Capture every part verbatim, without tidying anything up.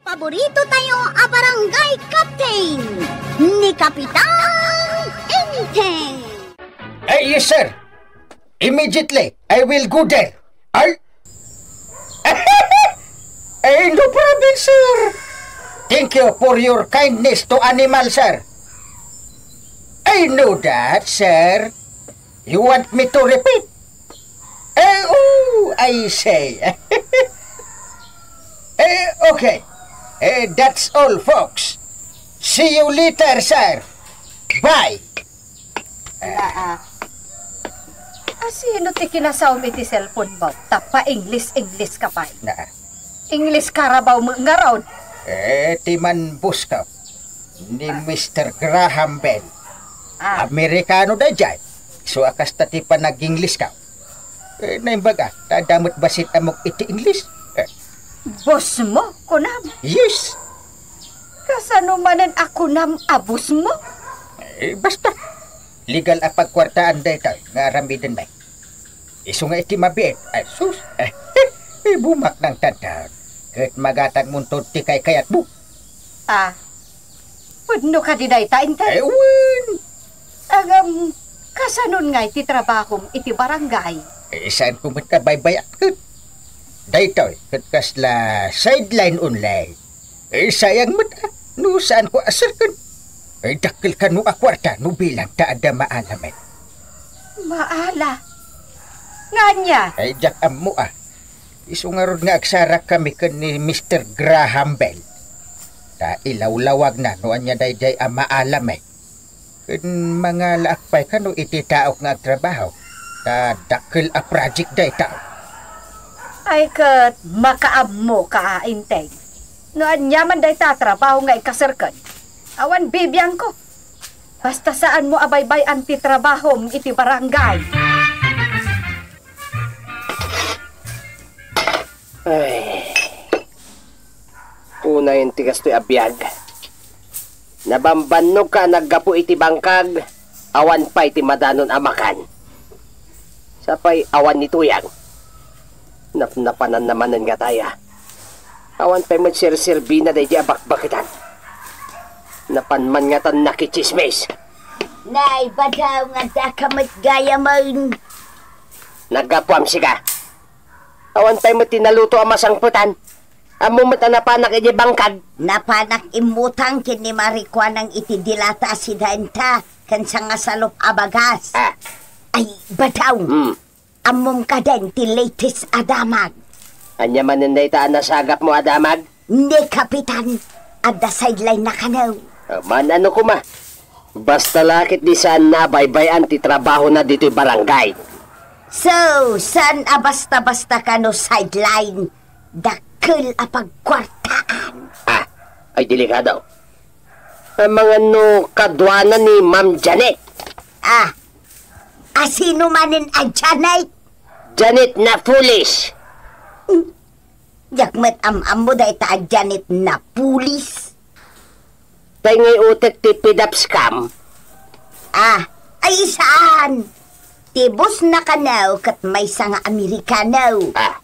Paborito tayo a barangay captain, ni Kapitan Enteng. Eh, yes, sir. Immediately, I will go there. Ay? Eh, no problem, sir. Thank you for your kindness to animal, sir. I know that, sir. You want me to repeat? Eh, oh, I say. Eh, okay. Eh, that's all, folks. See you later, sir. Bye. Naa. Asino ti kinasawm iti cellphone mo? Tapno English, English ka pay. Naa. English Carabao met ngarud. Eh, ti manbus ka ni Mister Graham Bell. Ah. Amerikano daydiay. So, a kasta ti panag-English ka. Eh, naimbag a, ta adda met bassit ammok iti English. Eh. Boss mo, kunam? Yes. Kasano manen a kunam a boss mo? Eh, basta. Legal a pagkuartaan daytoy nga aramiden met. Isu nga iti mabiit, ay sus, eh, ibumak nang tantan. Ket magatangmonto ti kaykayatmo. Ah, pudno kadi dayta, Enteng? Eh, wen. Ngem, kasanon nga iti trabahom iti barangay? Eh, saanko met a baybay-an ket. Daytoy, ket kasla sideline only. Eh, sayang met, ah, no saanko a serken. Eh, dakkel kano a kuarta no bilang ta adda maala met. Maala? Nga ania? Eh, diak ammo, ah. Isu ngarud nga agsarakkami ken ni Mister Graham Bell. Ta ilawlawagna no ania daydiay a maala met. Ken mangalaak pay kano iti taok nga agtrabaho, ta dakkel a project dayta. Ay ket makaammoka a, Enteng. No ania man dayta a trabaho nga ikaserken, awan bibiangko. Basta saanmo a baybay-an ti trabahom iti barangay. Ay. Unayen ti kastoy a biag. Nabambannogka a naggapu iti bangkag, awan pay ti madanon a makan. Sapay awan ni Tuyang. Napnapananna manen nga taya. Awan pay met serserbina daydi a bakbaketan. Napan man ngatan nakitsismis. Nay, badaw nga daka met gayamen. Naggapuam, sika. Awan pay met ti naluto a masangpetan. Ammom met a napanak idiay bangkag. Napanak immutang ken ni Marikuanang iti dilata a sidenta ken sangasalup a bagas. Ah. Ay, badaw. Hmm. Ammom kadin ti latest a damag. Ania manen dayta a nasagapmo a damag? Ni Kapitan, adda sideline na kano. Ah, man-ano koma. Basta la ketdi saanna a baybay-an ti trabahona ditoy barangay. So, saan a basta-basta kano sideline? Dakkel a pagkuartaan. Ah, ay delikado. Amangan no kaduana ni Ma'am Janet. Ah, asino manen a Janet? Janet Napulis. Hmm. Diak met am-ammo dayta a Janet Napulis. Tay ngay utek ti pidapskam? Ah, ay saan? Ti boss na kano ket maysa nga Amerikano. Ah.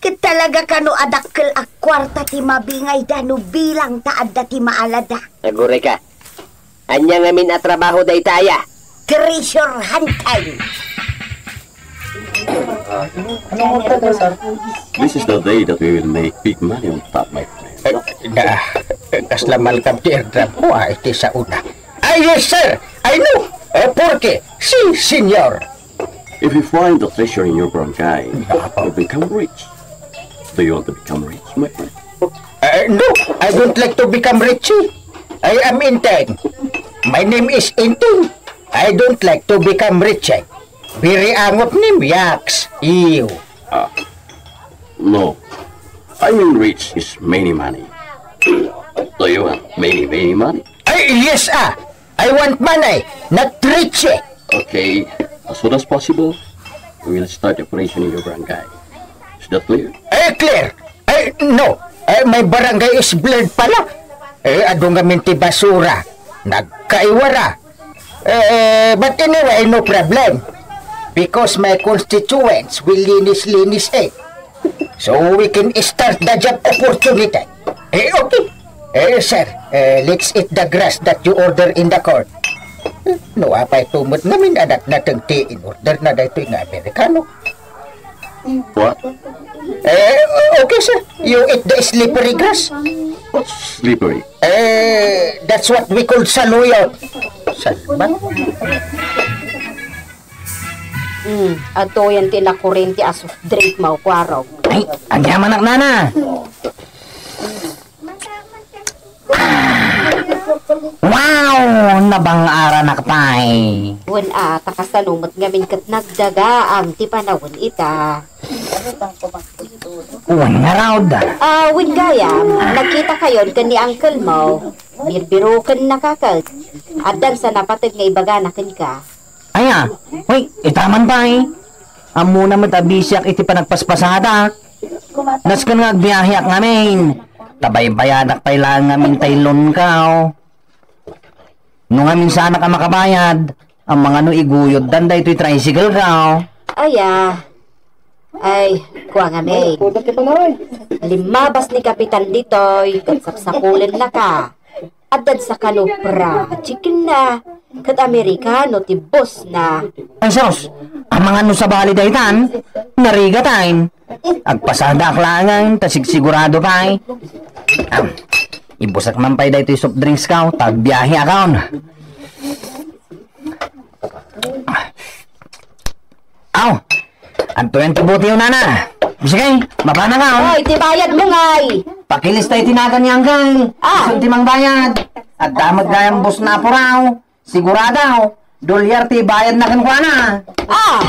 Ket talaga kano a dakkel a kuarta ti mabingayda no bilang ta adda ti maalada. Aguray ka. Ania ngamin a trabaho dayta aya? Treasure hunting. This is the day that we will make big money on top, my friend. Eh, na, eh, kasla malkam ti airdrop ko, ah, iti sa una. Ah, yes, sir. I know. Eh, porque, si, senyor. If you find the treasure in your barangay, you become rich. Do you want to become rich, my friend? Uh, no, I don't like to become rich. I am Enteng. My name is Enteng. I don't like to become rich. Very angot name, yaks. Ew. Ah, no. I mean rich is many money. Do you want many, many money? Ay, yes, ah. I want money, not rich. Okay, as soon as possible, we will start the operation in your barangay. Is that clear? Eh, clear. Eh, no. Eh, my barangay is blurred pala. Eh, adu ngamin ti basura. Nagkaiwara. Eh, but anyway, no problem. Because my constituents will linis-linis it. So we can start the job opportunity. Eh, okay. Eh, sir, eh, let's eat the grass that you order in the court. No apay tumot ngamin anak nateng ti in-order na daytoy nga Amerikano. What? Eh, okay, sir. You eat the slippery grass. What's slippery? Eh, that's what we call saluyot. Salbat. Hmm, adtoyen ti nakurente a soft drink, Mau Kuarog. Ay, agyamanak, nana. Wow! Nabang-aranak pay. Wen a, ta kasano met ngamin ket nagdagaam ti panawen ita. Wen ngarud. Ah, wen gayam, nagkitakayon ken ni uncle mo. Birbirokennaka ket. Addan sa napateg nga ibagana kenka. Aya, hoy, itaman pay. Ammona met a bisiak iti panagpaspasadak. Nasken nga agbiaheak ngamin. Ta baybayadak pay laeng ngamin tay loan ko. No ngamin saanak a makabayad, amangan no iguyoddan daytoy tricycle ko. Aya. Ay, kua ngamin. Limmabas ni Kapitan ditoy, ket sapsapulennaka. Addan sa kano project na, ket Amerikano ti boss na. Ay, sus! Amangan no sabali daytan, narigatayn. Agpasadaak laengen, ta sigsigurado pay. Am, ibusak man pay daytoy soft drinks ko, ta agbiaheakon. Aw, adtoyen ti boteyo, nana. Sige, mapanaka, oh. Oy, ti bayad mo, ngay. Pakilista iti nagan ni Anggang. Ah. Isun ti mangbayad. Adda met gayam boss na apuraw. Sigurado, dolyar ti bayad na kenkuana. Ah.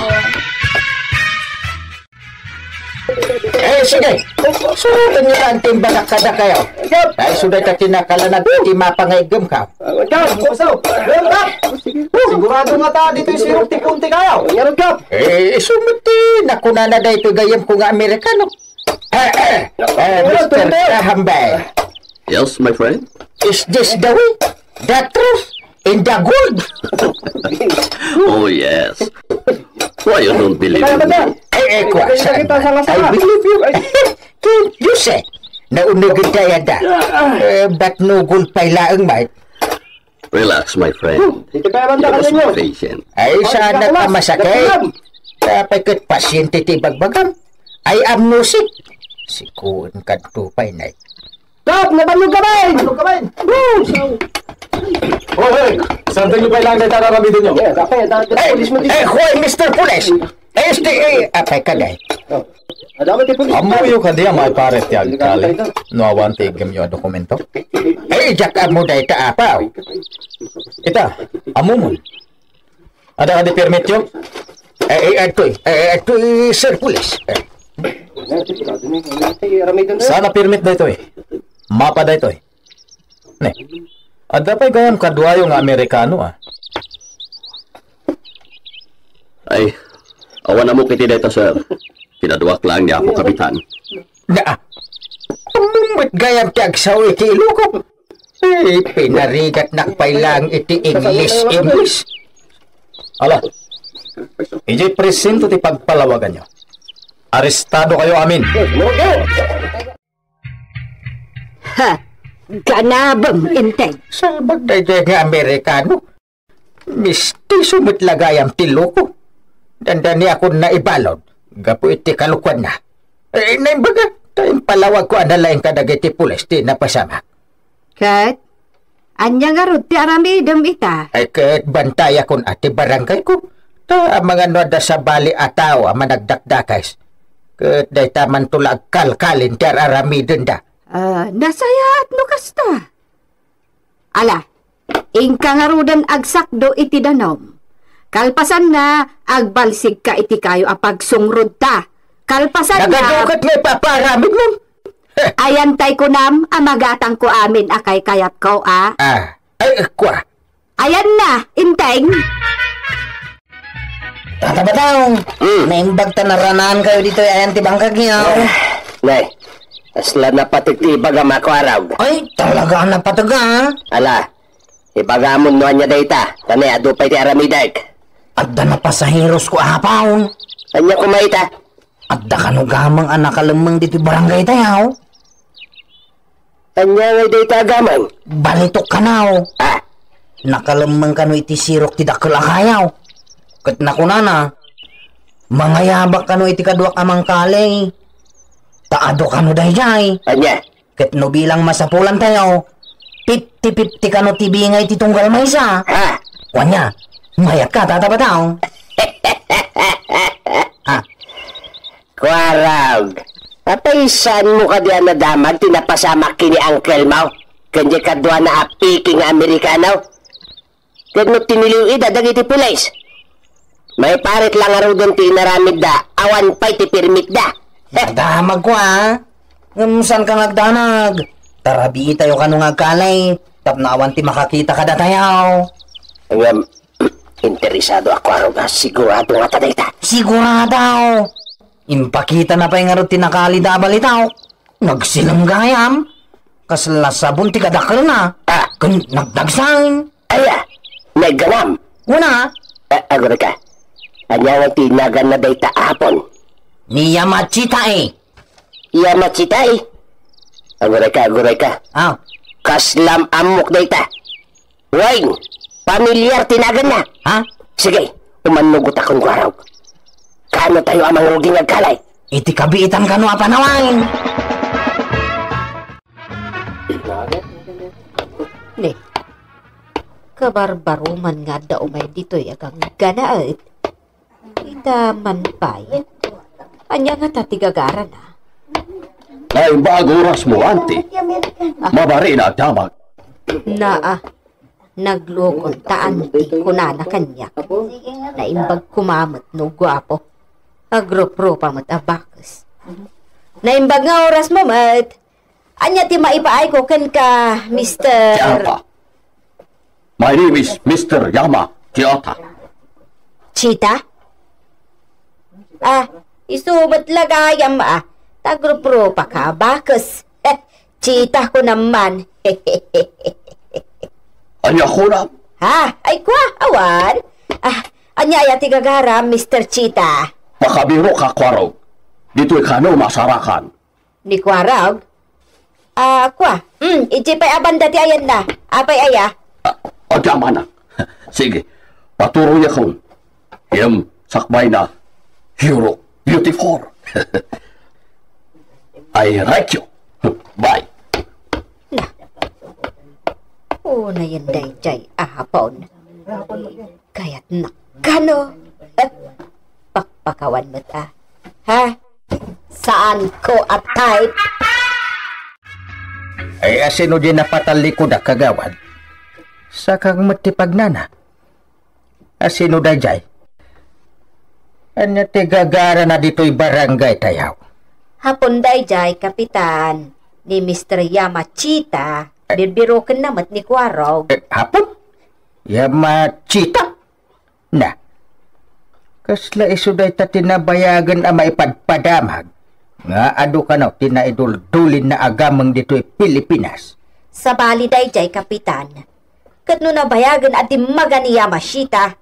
Eh, sige. Suraten niyo lang timbagak kada kayo. Ay, suday ta kinakalanag ti mapangaigem ka. Sigurado nga ta, ditoy sirok ti punti kayo. Eh, isu met ti nakunana daytoy gayem ko nga Amerikano. Eh, eh, eh, Mister Kahambay. Yes, my friend? Is this the way? The truth? In the gold? Oh, yes. Why you don't believe in me? Eh, eh, kua, saan man? I believe you. Can't you say? Naunogin tayo da. Eh, but no gold pay laeng, mate. Relax, my friend. Iti pay banda. Just be patient. Ay, sana ka masakit. Apay ket pasyente ti ibagbagam. Ay, ammusik. Sikuon kadto pay, nay. Stop! Nabannog ka, bay! Nabannog ka, bay! Woo! Oh, hey! Sandali pa lang, dahil tataramidin nyo. Eh, eh, hoy, Mister Pulis! Este, eh, apay ka, day. Ammoyo kadi a maiparet ti agkali no awan ti iggemyo a dokumento? Eh, diak ammo dayta, apaw. Ita, ammomon. Adda kadi permityo? Eh, eh, adtoy. Eh, eh, adtoy, Sir Pulis. Eh. Saan a permit daytoy? Mapa daytoy. Ne. Adda pay gayam kaduayo nga Amerikano, ah. Ay, awan ammok iti dayta, sir. Kinaduak laeng ni Apo Kapitan. Na, ammom met gayam ti agsao iti Ilocom. Eh, pinarigatnak pay laeng iti English, English. Ala, idiay presinto ti pagpalawaganyo. Arestado kayo amin. Ha! Ganabem, Enteng. Salbag daytoy nga Amerikano. Mistiso met la gayam ti loko. Dandaniakon naibalud gapu iti kalokuanna. Eh, naimbaga, ta impalawagko a nalaing kadagiti pulis ti napasamak. Ket, ania ngarud ti aramidem ita? Ay, ket bantayakon a ti barangayko. Ta amangan no adda sabali a tao a managdakdakes. Ket dayta manto la agkalkalin ti ar-aramidenda. Ah, nasayaat no kasta. Ala, inka ngaruden agsakdo iti danum. Kalpasanna, agbalsigka iti kayo a pagsungrodta. Kalpasanna, nagaduket nga ipapaaramidmon. Ayan tay kunam a magatangko amin a kaykayatko, a? Ah, ay, kua. Ayan na, Enteng. Tata Batang, hmm, naimbag ta naranaan kayo ditoy ayan ti bangkag niyo. Eh, nay, kasla napateg ti ibagam a kuarog. Ay, talaga a napateg, ah. Ala, ibagamon no ania dayta, ta ne, adu pay ti aramidek. Adda na pasaheros ko, apaw. Ania koma ita? Adda kano gamang a nakalemmeng ditoy barangay tayo. Ania ngay dayta a gameng? Balitok kano. Ah. Nakalemmeng kano iti sirok ti dakkel a kayaw. Ket nakunana, mangayabak kano iti kaduak a mangkali. Ta adu kano daydiay. Ania? Ket no bilang masapulantayo, fifty fifty kano ti bingay ti tunggal maysa. Ha? Wen nia, mayatka, Tata Badong. Ah. Kuarog, apay saanmo kadi a nadamag ti napasamak ken ni uncle mo ken diay kaduana a piki nga Amerikano? Ket no tiniliw ida dagiti pulis, maiparit la ngaruden ti inaramidda awan pay ti permitda. Nadamagko, a. Ngem saanka nga agdanag. Tarabitayo kano nga agkali tapno awan ti makakita kadatayo. Ngem, interesado ako, Kuarog, a sigurado ngata dayta. Sigurado! Impakitana pay ngarud ti nakalida a balitaw. Nagsilem gayam. Kasla sabon ti kadakkelna. Ah. Ken nagdagsaen. Aya, nagganam. Kuna? Ah, aguray ka. Ania nga ti naganna dayta a Hapon? Ni Yamachita, e. Yamachita, e? Aguray ka, aguray ka. Ah. Kaslam ammok dayta. Wen, pamilyar ti naganna. Ha? Sige, umannugotakon, Kuarog. Kaano tayo a mangrugi nga agkali? Iti kabiitan kano a panawen. Ne, kabarbaro man nga adda umay ditoy a gangganaet. Ita man pay. Ania ngata ti gagarana? Naimbag orasmo, Auntie. Ah. Mabarina agdamag. Naa, naglukon ta, Auntie, kunana kaniak. Naimbag koma met no guapo. Agruprupa met a bakes. Naimbag nga orasmo met. Ania ti maipaayko kenka, Mister Yama. My name is Mister Yama Kiyota. Chita? Ah, isu met la gayam, a. Tagruprupa ka, bakes. Chita ko naman. Ania kunam? Ha? Ay, kwa, awan. Ah, ania aya ti gagara, Mister Chita? Pakabiro ka, Kuarog. Ditoy kano masarakan. Ni Kuarog? Ah, kwa. Hmm, idiay pay a banda ti ayanna. Apay aya? Ah, adda manak. Sige, paturoyakon. Ngem sakbayna, you look beautiful. I like you. Bye. Na. Unayen daydiay a Hapon. Kayatnak kano? Pakpakawan met a. Ha? Saanko a type. Ay, asino di napatallikod a kagawad? Sakang met ti pagnana. Asino daydiay? Ania ti gagarana ditoy barangay tayo? Hapon daydiay, Kapitan, ni Mister Yamachita, birbirokenna met ni Kuarog. Eh, hapon? Yamachita? Na, kasla isu dayta ti nabayagen a maipadpadamag nga adu kano ti naiduldulinna a gameng ditoy Pilipinas? Sabali daydiay, Kapitan. Ket no nabayagen a dimmaga ni Yamachita?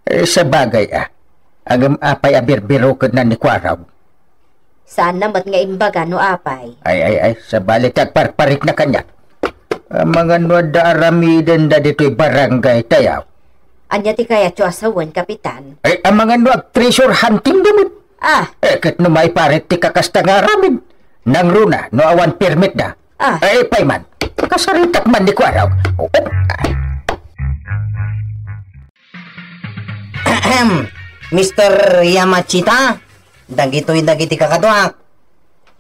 Eh, sabagay a. Ngem apay a birbirokenna ni Kuarog? Saanna met nga imbaga no apay. Ay, ay, ay, sabali ti agparparikna kaniak. Amangan no adda aramidenda ditoy barangay tayo. Ania ti kayatyo a sawen, Kapitan? Ay, amangan no ag-treasure hunting da met. Ah. Eh, ket no maiparit ti kakasta nga aramid, nangruna no awan permit da. Ah. Eh, pay man. Kasaritak man ni Kuarog. Oh, oh. Ahem. Mister Yamachita, dagitoy dagiti kakaduak.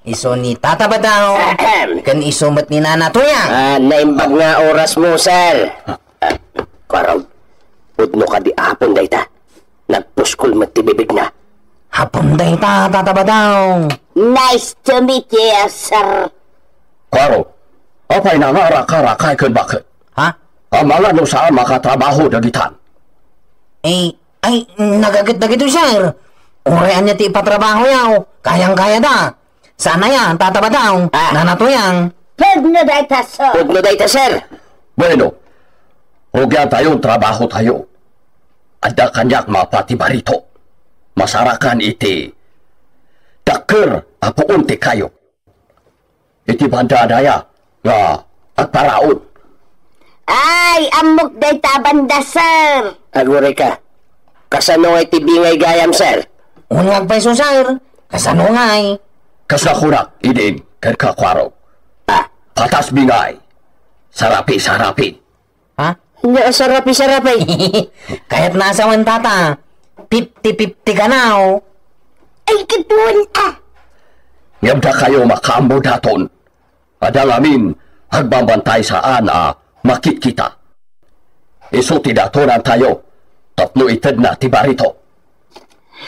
Isu ni Tata Badong, ahem, ken isu met ni Nana Tuyang. Ah, naimbag nga oras mo, sir. Ah, Kuarog, pudno kadi a Hapon dayta. Nagpuskol met ti bibigna. Hapon dayta, Tata Badong. Nice to meet you, sir. Kuarog, apay nga arakarakay ken bakit? Ha? Amangan no saan makatrabaho dagitan? Eh, ay, nagaget dagitoy, sir. Uray ania ti ipatrabahoyo, kayang-kayada. Saan aya, Tata Badong, ah, Nana Tuyang? Pudno dayta, sir. Pudno dayta, sir. Bueno, rugian tayon trabaho tayo. Adda kaniak mapa ti barito. Masarakan iti dakkel a puon ti kayo. iti banda daya nga agparaon. Ay, ammok dayta a banda, sir. Agurayka. Kasano nga iti bingay gayam, sir? Wen nga agpayso, sir. Kasano ngay? Kasla kunak, idin, kenka, Kuarog. Ah. Patas bingay. Sarapi, sarapi. Ha? Nga sarapi-sarapi. Kayat na asawan tata. Fifty fifty kanaw. Ay, katuan, ah. Ngem dakayo makaammo daton. Adda ngamin agbambantay saan a makitkita. Isu ti datonantayo tapno itedna ti barito.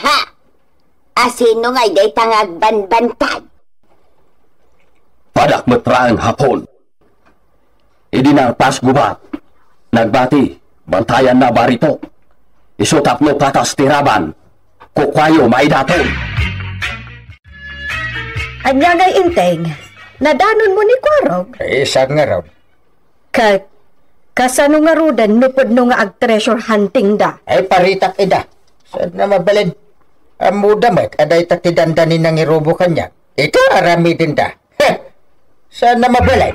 Ha? Asino ngay dayta nga agbanbantay? Padak met raeng Hapon. Idi narpas gubat, nagbati, bantayanna barito. Isu tapno patas ti raban, kukuayo maidaton. Ania ngay, Enteng? Nadanonmo ni Kuarog? Eh, saan ngarud? Ket kasano ngaruden no pudno nga ag-treasure hunting da? Ay, paritak ida. Saan na mabalin? Ammoda met a dayta ti dandani nangirubo kaniak. Ita aramidenda. Heh! Saan na mabalin?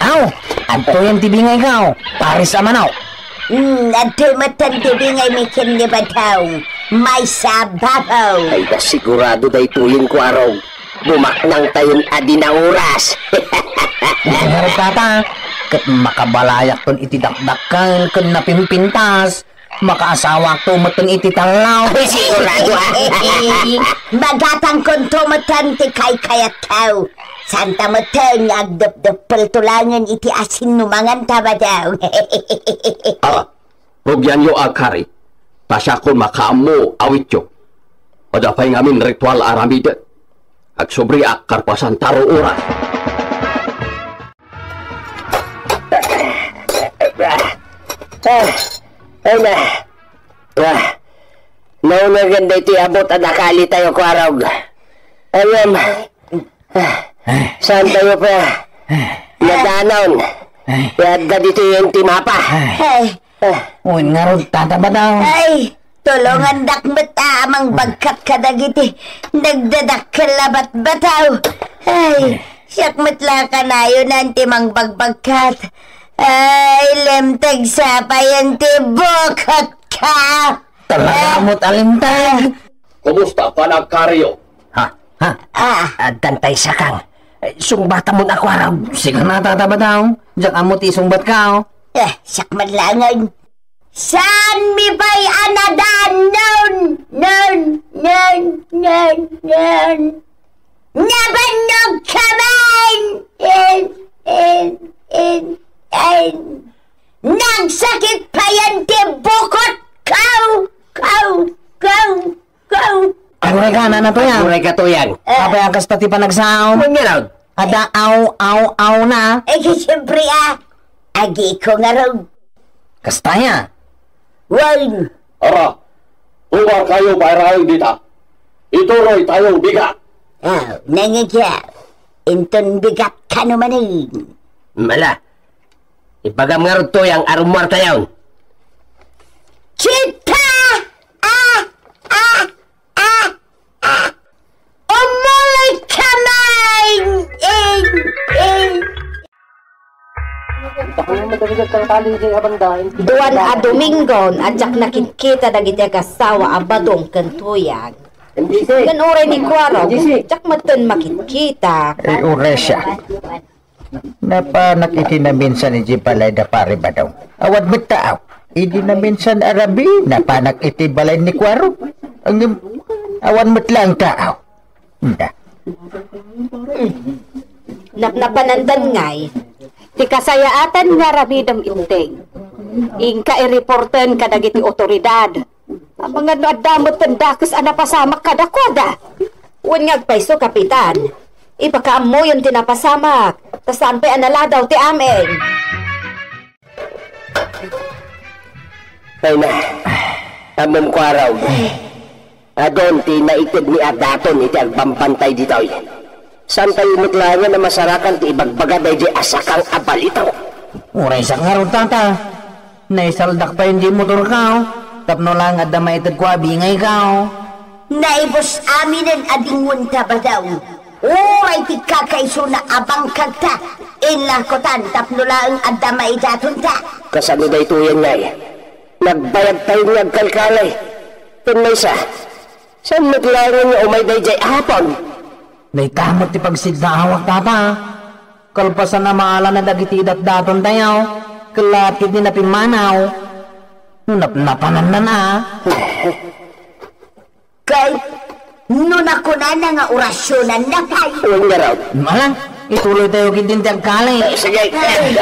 Aw! Adtoyen ti bingay kao, pares a manok. Hmm, adtoy metten ti bingay mi ken ni Badong. Maysa a babaw. Ay, da sigurado daytoyen, Kuarog. Bumaknangtayon a di nauras. Ngarud tata, ket makabalayakton iti dakdakkel ken napimpintas. Makaasawakto metten iti tallaw. Ay, sigurado, ah. Magatangkonto metten ti kaykayatko. Santa metten nga agdepdeppelto laengen iti asin no manganta, Badong. Ah, rugianyo a kari, ta siakon makaammo awityo. Adda pay ngamin ritual a aramiden. Agsubriak kalpasan taro oras. Ah, ay na. Ah, naunagen daytoy abut a dakalitayo, Kuarog. Ayam. Ah, saan tayo pa? Nadanon. Ay. Yadda ditoy yung timapa. Ay. Ah. Wen ngarud, Tata Badong. Ay, tulongandak met a mangbagkat kadagiti nagdadakkel a batbataw. Ay, siak met la kanayon ti mangbagbagkat. Ay, lemteg sapayan ti bukot ka. Talaga met a lemteg. Kumusta, panagkaryo? Ha? Ha? Ah. Addan pay sakang. Eh, sungbatamon a Kuarog. Sige na, Tata Badong. Diak ammo ti sungbat kao. Eh, siak met laengen. Saan mi pay a nadanon? Non, non, non, non. Nabannog ka man! En, en, en, en. Nagsakit payan ti bukot kao, kao, kao, kao. Aguray ka, Nana Tuyang. Aguray ka, Tuyang. Eh. Apay a kasta ti panagsaom? Wen ngarud. Adda aw, aw, aw na. Eh, di siyempre, ah. Agiko ngarud. Kasta ya. Wen. Ara, tumarkayo pay raeng dita. Ituroy tayo bigat. Aw, nangigiaw. Inton bigat kano manen. Mala. Ibagam ngarud, Tuyang, a rummuartayon. Kita! Ah! Ah! Ah! Ah! Umulay ka man! Eh, eh. Duan a Dominggon a diak nakitkita dagiti agasawa a Badong ken Tuyang. Ken uray ni Kuarog, diak metten makitkita. Ay, uray siak. Napanak iti naminsan iti balay da Pari Badong. Awan met taaw. Idi naminsan a rabii, napanak iti balay ni Kuarog. Ngem, awan met laeng taaw. Unda. Napnapanandan ngay, ti kasayaatan nga aramidem, Enteng. Inka ireporten kadagiti otoridad. Amangan no adda met ti dakes a napasamak kadakuada. Wen nga agpayso, Kapitan. Ipakaammoyon ti napasamak, ta saan pay a naladaw ti amin. Ay na, ammom, Kuarog. Adun ti naited ni a daton iti agbambantay ditoy. Saan tayo met laengen a masarakan ti ibagbaga daydiay a sakang a balitaw? Uray siak ngarud, Tata. Naisaldak pay iti motor kao. Tapno laeng adda maitedko a bingay kao. Naibus aminen a dingon ta badaw. Uray ti kakaisuna a bangkagta, inlakotan tapno laeng adda maidatonta. Kasano daytoyen ngay? Nagbayag tayo nga agkalkalay. Ken maysa, saan met laengen nga umay daydiay a hapon? Dayta met ti pagsiddaawak, tata. Kalpasan a maala na dagiti idatdaton tayo, kellaat ketdi napimmanaw. No napnapanannan a. Ket no nakunana nga orasionan na pay. Wen ngarud. Ala, ituloy tayo ketdin ti agkali. Sige. Ay.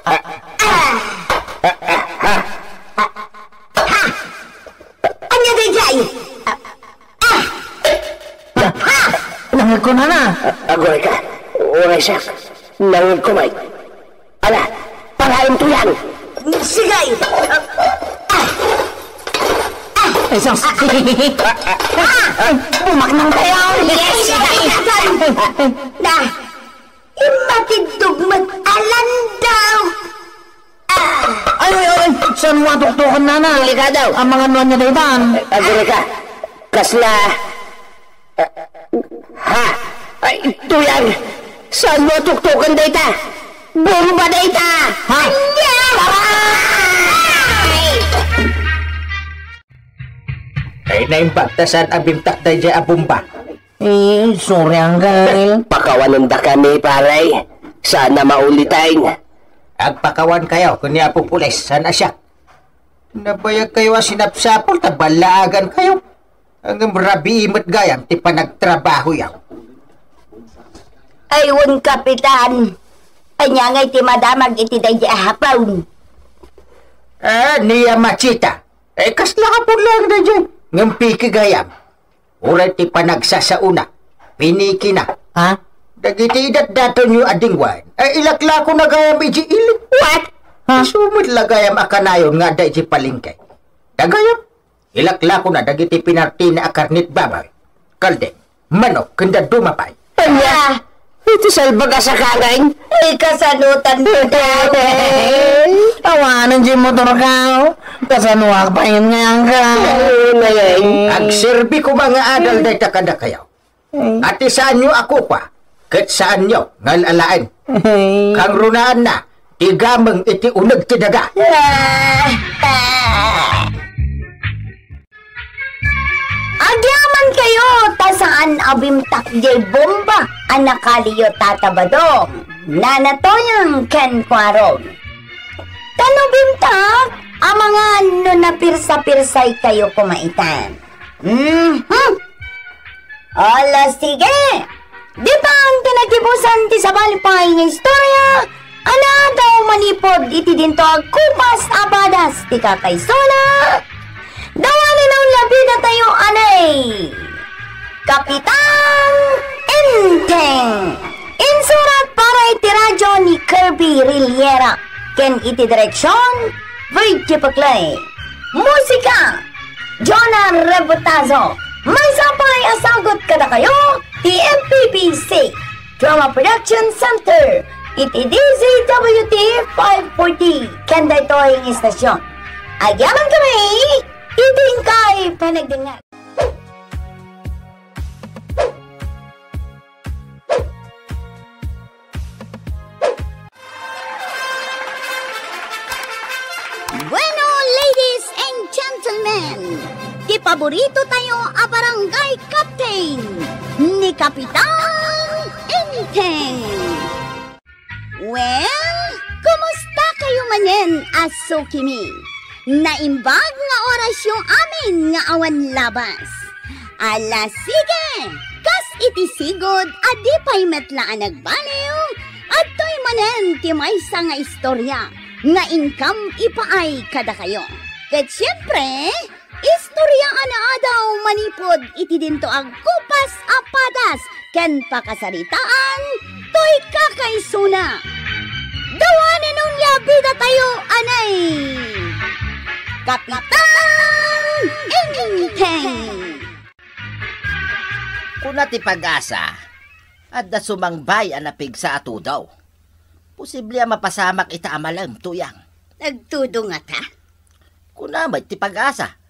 Ah. Ah. Ah. Ania daydiay? Ah! Ah! Nangegko, nana. Aguray ka. Uray siak. Nangegko met. Ala, paraem toyen. Sige! Ah! Ah! Ay, sus. Ah! Bumaknang tayo! Yes! Na, immatiddog met a landaw! Ay, ay, ay, ay, saan mo atuktukan, nana? Delikado. Amangan no ania daytan? Aguray ka. Kasla, ha? Ay, toyen. Saan mo atuktukan dayta? Bomba dayta! Ha? Ania? Aray! Ay, naimbag ta saan a bimtak daydiay a bomba. Eh, sorry, Uncle. Pakawanendakami, pare. Saan a mauliten. Agpakawankayo ken ni Apo Pulis, saan a siak. Nabayagkayo a sinapsapul ta ballaagankayo. Ngem rabii met gayam ti panagtrabahoyo. Ay, wen, Kapitan. Ania ngay ti madamag iti daydiay a hapon? Ah, ni Yamachita. Eh, kasla hapon laeng daydiay. Ngem piki gayam. Uray ti panagsasaona, pinikina. Ha? Dagiti idatdatonyo a dingwen, ay ilaklakona gayam idiay ili. What? Ha? Isu met la gayam a kanayon nga adda idiay palengke. Dagayam, ilaklakona dagiti pinartina a karnet baboy, kaldeng, manok, ken dadduma pay. Ania? Ah. Iti salbag a sakagan? Ay, kasanotan mo daw, eh. Awanen diay motorka, oh. Kasanoak pay nga angka. Ano na yan? Agserbi koma nga adal dayta kadakayo. Ay. Ati saanyo a kukua, ket saanyo nga al-alaen. Ay. Kangrunaanna, ti gameng iti uneg ti daga. Ah, ah. Agyamankayo ta saan a bimtak diay bomba a nakaliyo, Tata Badong, Nana Toyang ken Kuarog. Ta no bimtak, amangan no napirsa-pirsaykayo koma itan. Mhm. Ala, sige! Ditan ti nagibusan ti sabali pay nga istorya, Anaadaw manipud iti dinto agkupas a padas ti kakaisuna, dawanen a unlabidatayo anay, Kapitan Enteng. Insurat para iti radyo ni Kirby Riliera ken iti direksion, Virgie Paclay. Musika, Jonah Rebotazo. Maysa pay a sagut kadakayo ti M P P C Drama Production Center iti D Z W T five forty ken daytoy nga istasyon. Agyamankami iti inkay panagdengngeg. Bueno, ladies and gentlemen, ti paborito tayo a barangay captain, ni Kapitan Enteng. Well, kumusta kayo manen a sukimi? Naimbag nga orasyo amin nga awan labas. Ala, sige! Kas iti sigud a di pay met la a nagbaliw, adtoy manen ti maysa nga istorya nga inkam ipaay kadakayo. Ket siempre, istorya a naadaw manipud iti dinto agkupas a padas ken pakasaritaan toy kakaisuna. Dawanen a unlabidatayo anay, Kapitan Enteng. Kuna ti pag-asa, adda sumangbay a napigsa a tudo. Posible a mapasamak ita a malem, Tuyang. Nagtudo ngata? Kuna met ti pag-asa,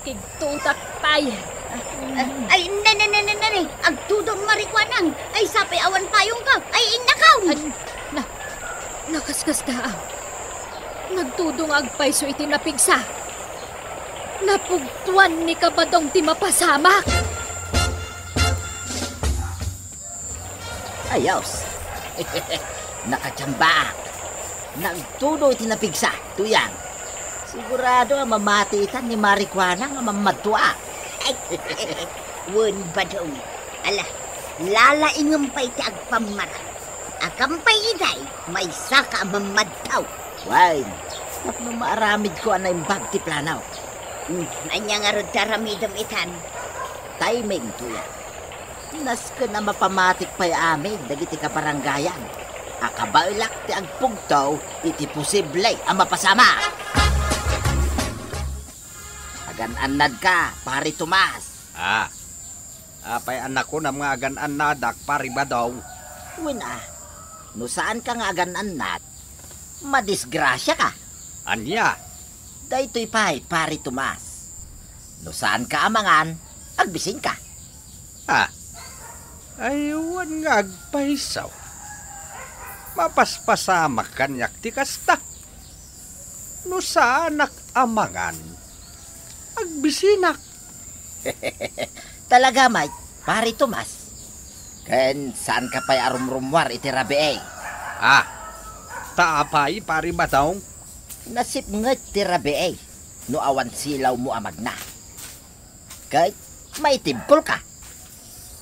nakigtutak pay. Ah, ay, ne, ne, ne, ne, ne, ne. Agtudong marikuanang. Ay, sapay awan payongko. Ay, innakaw. An-, na, nakaskasdaan. Nagtudong nga agpayso iti napigsa. Napugtoan ni Kabadong ti mapasamak. Ayos. Nakachambaak. Nagtudo iti napigsa, Tuyang. Sigurado a mamati itan ni Marijuana nga mammadtua. Wen, Badong. Ala, lalaingem pay ti agpammara. Akan pay iday, maysaka a mammadtaw. Wen, tapno maaramidko a naimbag ti plano. Hmm, ania ngarud ti aramidem itan? Timing, Tuyang. Nasken a mapamatik pay amin dagiti kabarangayan a kabaelak ti agpugtaw iti posible a mapasamak. Agan-annadka, Pari Tomas. Ah, apay a nakunam nga agan-annadak, Pari Badong? Wen a, no saanka nga agan-annad, madisgrasiaka. Ania? Daytoy pay, Pari Tomas. No saanka a mangan, agbisinka. Ah, aywan nga agpayso. Mapaspasamak kaniak ti kasta. No saanak a mangan, agbisinak. Talaga met, Pari Tomas. Ken saanka pay a rumrummuar iti rabii? Ah, ta apay, Pari Badong? Nasipnget ti rabii no awan silawmo a magna. Ket maitibkolka.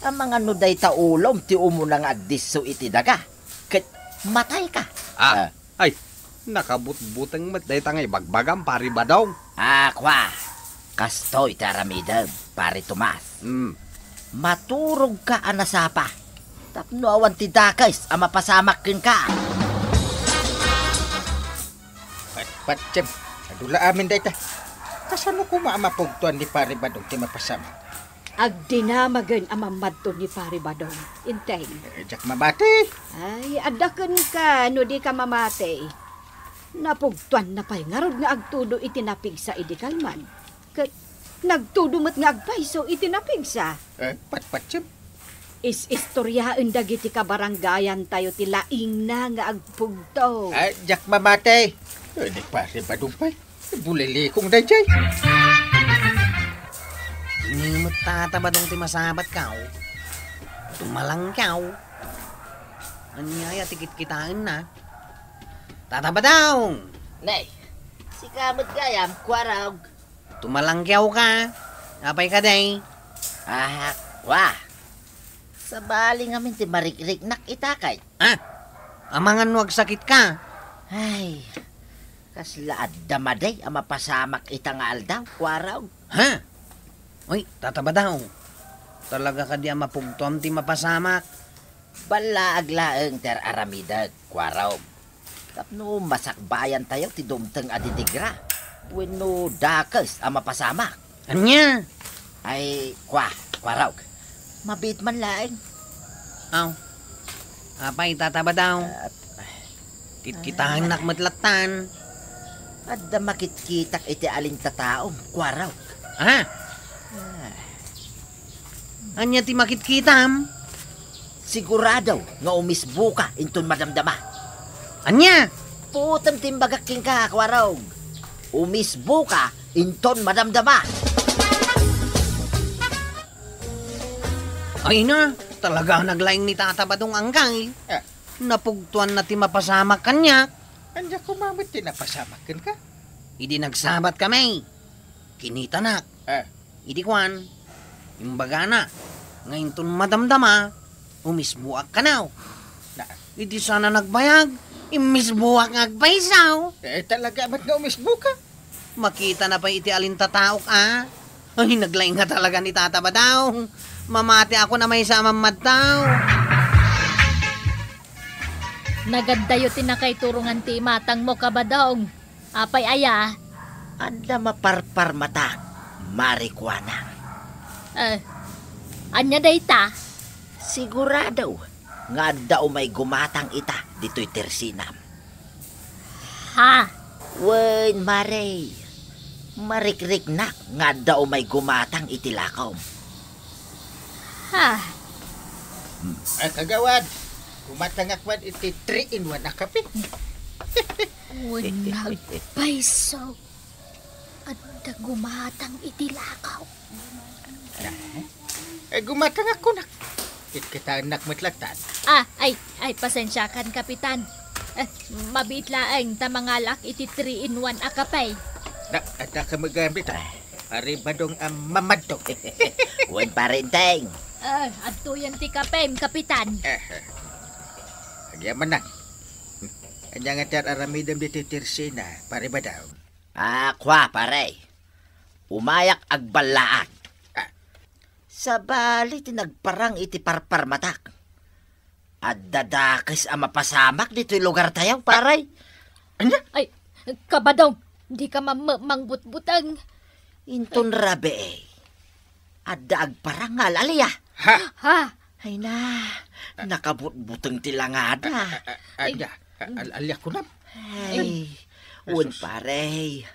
Amangan no dayta ulom ti umuna nga agdisso iti daga, ket matayka. Ah, ah. Ay, nakabutbuteng met dayta nga ibagbagam, Pari Badong. Ah, kua, kastoy ti aramidem, Pari Tomas. Hmm. Maturogka a nasapa, tapno awan ti dakes a mapasamak kenka. Patpatsem, adu la amin dayta. Kasano koma a mapugtoan ni Pari Badong ti mapasamak? Agdinamagen a mammadto ni Pari Badong, Enteng. Eh, diak mamati. Ay, adda kenka no dika mamati. Napugtoanna pay ngarud nga agtudo iti napigsa idi kalman. Ket nagtudo met nga agpayso iti napigsa. Eh, patpatsem. Is-istoriaen dagiti kabarangayantayo ti laingna nga agpugto. Ay, diak mamati. Eh, ni Pari Badong pay. Bulilikong daydiay. Ni met Tata Badong ti masabatko. Tumalangkaw. Ania aya ti kitkitaenna? Tata Badong! Nay, sika met gayam, Kuarog. Tumalangkaw ka. Apay kadi? Ah, wa. Sabali ngamin ti marikriknak ita kay. Ah, amangan no agsakitka? Ay, kasla adda madi a mapasamak ita nga aldaw, Kuarog. Ha? Uy, Tata Badong, talaga kadi a mapugtoam ti mapasamak? Ballaag laeng ti ar-aramidek, Kuarog. Tapno masakbayantayo ti dumteng a didigra wenno dakes a mapasamak. Ania? Ay, kua, Kuarog. Mabiit man laeng. Aw. Apay, Tata Badong? At, kitkitaennak met lattan. Adda makitkitak iti alintataom, Kuarog. Ha? Ah. Ania ti makitkitam? Sigurado nga umisboka inton madamdama. Ania? Putem ti imbagak kenka, Kuarog. Umisboka inton madamdama. Ay na, talaga naglaing ni Tata Badong, angkay. Ah. Napugtoanna ti mapasamak kaniak. Ania koma met ti napasamak kenka? Idi nagsabat kami, kinitanak. Ah. Idi kuan, imbagana nga inton madamdama, umisboak kano. Na. Idi sana nagbayag, immisboak nga agpayso. Eh, talaga met nga umisboka? Makitana pay iti alintataok, a. Ay, naglaing nga talaga ni Tata Badong. Mamatiakon a maysa a mammadtaw. Nagaddayo ti nakaiturongan ti imatangmo, Kabadong. Apay aya? Adda maparparmatak, marijuana. Eh, ania dayta? Sigurado nga adda umay gumatang ita ditoy tersinam. Ha? Wen, Mare, marikriknak nga adda umay gumatang iti lakom. Ha? Eh, kagawad, gumatangak man iti three-in-one a kape. Wen, nagpayso. Adda gumatang iti lakaw. Eh, gumatangak kunak. Kitkitaennak met latta. Ah, ay, ay, pasensiakan, Kapitan. Eh, mabiit laeng ta mangalak iti three-in-one a kape. Da, adda ka magamit, ah. Pare Badong a mamadto. Wen, Pare Enteng. Eh, adtoyen ti kapem, Kapitan. Eh, eh. Agyamanak. Ania nga ti ar-aramidem ditoy tersina, Pare Badong? Ah, kua, pare. Umayak agballaag. Ah. Sabali ti nagparang iti parparmatak. Adda dakes a mapasamak ditoy lugartayo, pare. Ania? Ay, Kabadong, dika mam-, mangbutbuteng. Inton rabii, adda agparang nga al-alia. Ha? Ha? Ay na, nakabutbuteng ti langada. A-, a-, a-, ania? A-, al-alia kunam? Ay, wen, pare.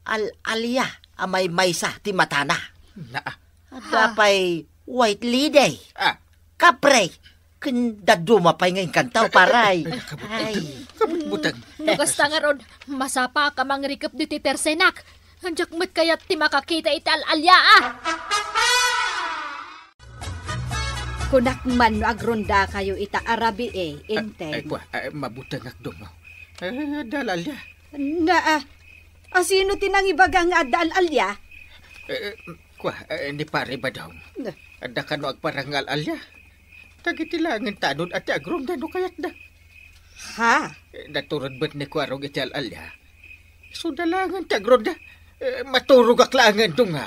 Al-alia a maymaysa ti matana. Naa. Adda pay white lady. Ah. Kapre. Ken dadduma pay nga engkanto, pare. Ay, nakabutbuteng. Ay. Kabutbuteng. No kasta ngarud, masapaka mangrikep ditoy tersenak. Diak met kayat ti makakita iti al-alia, a. Kunak man no agrondakayo ita a rabii, eh, Enteng. Ay, kua, ay, mabutengak dumo. Eh, adda al-alia. Naa, a, sino ti nangibaga nga adda al-alia? Eh, eh, kua, eh, ni Pare Badong. Na. Adda kano agparang nga al-alia? Dagiti laengen tanod a ti agronda no kayatda. Ha? Eh, naturod met ni Kuarog iti al-alia. Isu da laengen ti agronda. Eh, maturogak laengen dunga.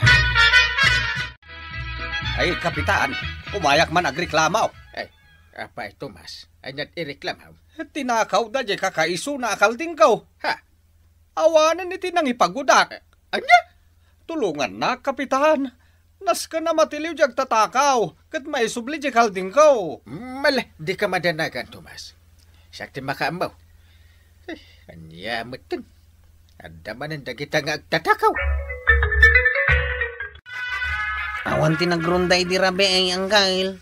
Ay, Kapitan, umayak man agreklamo. Ay, apay, Tomas, ania ti ireklamo? Tinakawda diay kakaisuna a kaldingko. Ha? Awanen iti nangipagudak. Eh, ania? Tulongannak, Kapitan. Nasken a matiliw diay agtatakaw, ket maisubli diay kaldingko. Mala, dika madanagan, Tomas. Siak ti makaammo. Eh, ania metten? Adda manen dagita nga agtatakaw. Awan ti nagronda idi rabii, angkel.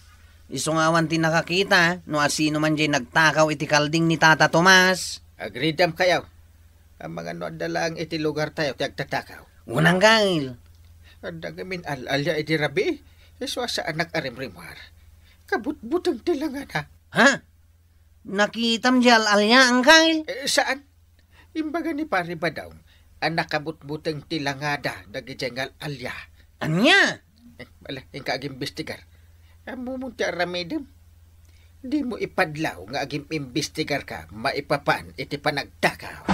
Isu nga awan ti nakakita no asino man diay nagtakaw iti kalding ni Tata Tomas. Agridamkayo. Amangan no adda laeng iti lugartayo ti agtatakaw. Unang, Kyle. Adda ngamin al-alia idi rabii, isu a saanak a rimrimmuar. Kabutbuteng ti langada. Ha? Nakitam diay al-alia, Kyle? Eh, saan? Imbaga ni Pare Badong a nakabutbuteng ti langada dagidiay nga al-alia. Ania? Eh, ala, inka agimbestigar. Ammom ti aramidem. Dimo ipadlaw nga agim-imbestigarka maipapan iti panagtakaw.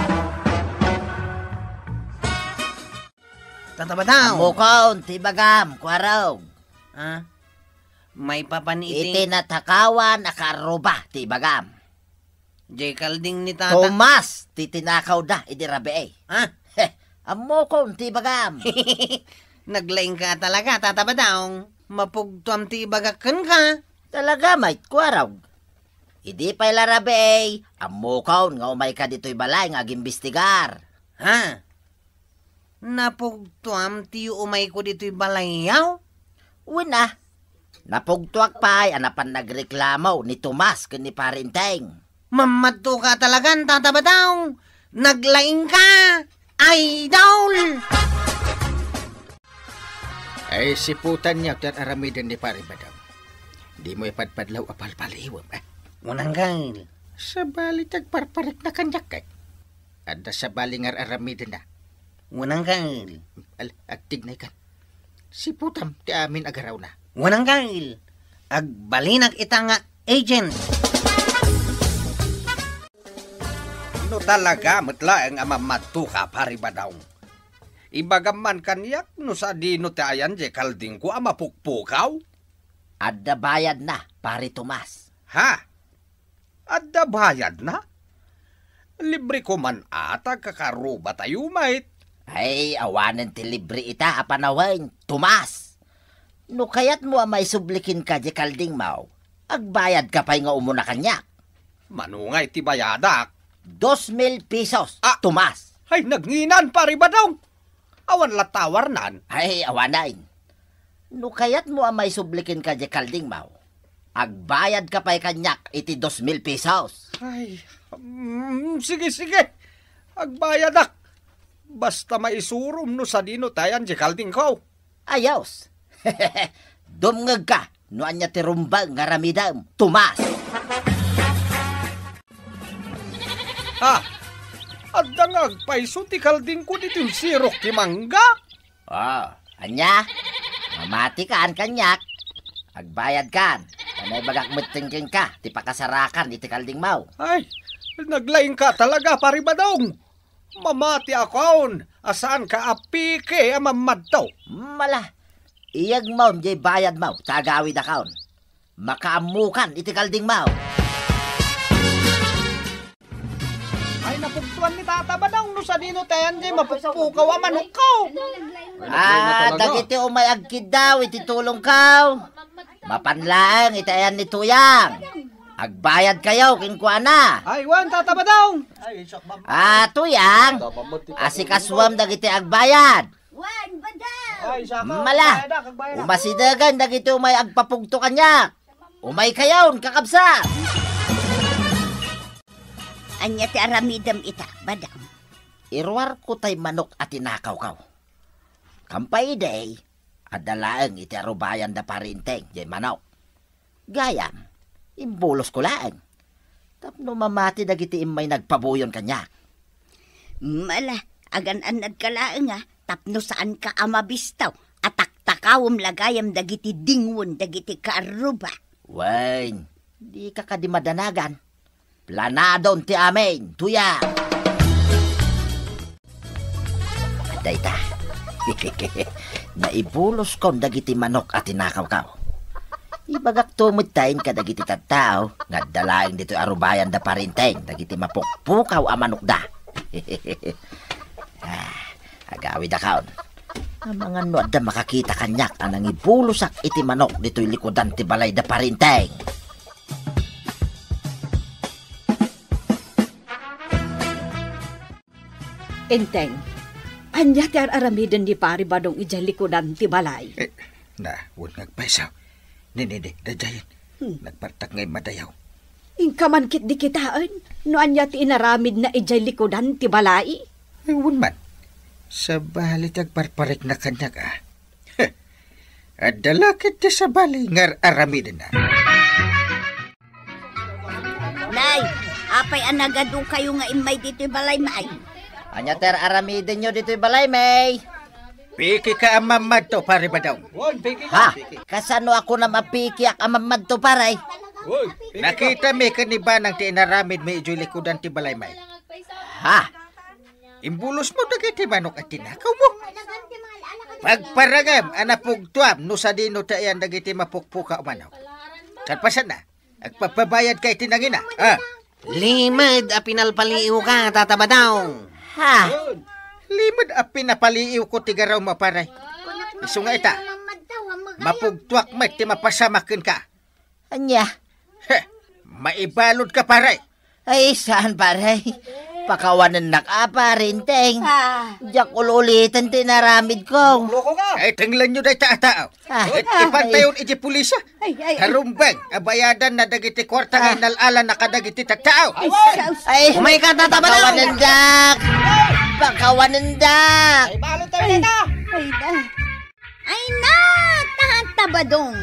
Tata Badong. Ammokon ti ibagam, Kuarog. Ha? Maipapan iti... Iti natakawan a kaarruba ti ibagam. Diay kalding ni Tata. Tomas ti tinakawda idi rabii. Ha? Heh, ammokon ti ibagam. Naglaingka talaga, Tata Badong. Mapugtoam ti ibagak kenka. Talaga met, Kuarog. Idi pay la rabii, ammokon nga umayka ditoy balay nga agimbestigar. Ha? Napugtoam ti umayko ditoy balayyo? Wen a. Napugtuak pay a napan nagreklamo ni Tomas ken ni Pare Enteng. Mammadto ka talagan, Tata Badong. Naglaing ka, idol! Ay, siputan niya ti aramiden ni Pare Badong. Di mo ipadpadlaw a palpaliiwem, eh. Unang kail. Sabali ti agparparikna kaniak, eh. Adda sabali nga ar-aramidenna. Unang kail. Al-, agtignay kan. Siputam ti amin a garawna. Unang kail. Agbalinak ita nga agent. No talaga met laeng a mammadto ka, Pare Badong. Ibagam man kaniak no sadino ti ayan diay kaldingko a mapukpukaw? Adda bayadna, Pare Tomas. Ha? Adda bayadna? Libre ko man a ta agkakaarrubatayo met. Ay, awanen ti libre ita a panawen, Tomas. No kayatmo a maisubli kenka diay kaldingmo, agbayadka pay nga umuna kaniak. Mano ngay ti bayadak? Dos mil pesos, Ah! Tomas. Ay, nagnginan, Pare Badong. Awan latta a warnan. Ay, awanen. No kayatmo a maisubli kenka diay kaldingmo, agbayadka pay kaniak iti dos mil pesos. Ay, mm, sige, sige. Agbayadak. Basta maisurom no sadino ti ayan diay kaldingko. Ayos. Dumngegka no ania ti rumbeng nga aramidem, Tomas. Ha? Adda nga agpayso ti kaldingko ditoy sirok ti mangga? Oh, ania? Mamatikan kaniak. Agbayadkan. Ta naibagak metten kenka ti pakasarakan iti kaldingmo. Ay, naglaingka talaga, Pare Badong. Mamatiakon a saanka a peke a mammadto. Mala, iyegmon diay bayadmo ta agawidakon. Makaammokan iti kaldingmo. Ay, napugtuan ni Tata Badong no sadino ti ayan diay mapukpukaw a manokko. Ah, dagiti umay agkiddaw iti tulongko. Mapan laeng iti ayan ni Tuyang. Agbayadkayo kenkuana. Ay, wen, Tata Badong. Ah, Tuyang, asikasuem dagiti agbayad. Wen, Badong. Ay, saka, Mala, agbayadak, agbayadak. Umasidegen dagiti umay agpapugto kaniak. Umaykayon, kakabsat. Ania ti aramidem ita, Badong? Iruarko tay manok a tinakawko. Kampay idi, adda laeng iti arubayan da Pare Enteng diay manok. Gayam, imbulosko laeng. Tapno mamati dagiti immay nagpabuyon kaniak. Mala, agan-annadka laeng a, tapno saanka a mabistaw, a taktakawem la gayam dagiti dingwen dagiti kaarruba. Wen, dika kadi madanagan. Planadon ti amin, Tuyang. Dayta. Naibuloskon dagiti manok a tinakawko. Ibagakto metten kadagiti tattao nga adda laeng ditoy arubayan da Pare Enteng dagiti mapukpukaw a manokda. Ah, agawidakon. Amangan no adda makakita kaniak a nangibulosak iti manok ditoy likudan ti balay da Pare Enteng. Enteng, ania ti ar-aramiden ni Pare Badong idiay likudan ti balay? Eh, na, wen nga agpayso. Nini, ni, daydiay. Hmm. Nagpartak nga immadayaw. Inka man ketdi kitaen no ania ti inaramidna idiay likudan ti balay? Eh, wen man. Sabali ti agparparikna kaniak, a. Heh. Adda la ketdi sabali nga ar-aramidenna. Nay, apay a nagadukayo nga immay ditoy balay, May? Ania ti ar-aramidenyo ditoy balay, May? Pekeka a mammadto, Pare Badong. Wen, pekeka, Ha? peke. Kasano a kunam a pekeak a mammadto, pare? Wen, pekeka. Nakitami ken ni Banang ti inaramidmi idiay likudan ti balay, May. Ha? Imbulosmo dagiti manok a tinakawmo. Pagparangam a napugtuam no sadino ti ayan dagiti mapukpukaw a manok. Kalpasanna, agpapabayadka iti nangina. Ah. Limed a pinalpaliiwka, Tata Badong. Ha? Limed a pinapaliiwko ti garawmo, pare. Isu nga ita, mapugtuak met ti mapasamak kenka. Ania? Heh, maibaludka, pare. Ay, saan, pare? Pakawanennak, a, Pare Enteng. Ah. Diak ul-uliten ti inaramidko. Loko ka. Ay, tenglenyo dayta a tao. Ah. Ay, ipantayon iti pulis, a. Ay, ay, ay. Tarumbeng, a, bayadanna dagiti kuarta nga inal-alanna kadagiti tattao. Ay, ay, ay. Umayka, Tata Badong. Pakawanendak. Pakawanendak. Ay, balo tayo na. Ay, da. Ay, na, Tata Badong.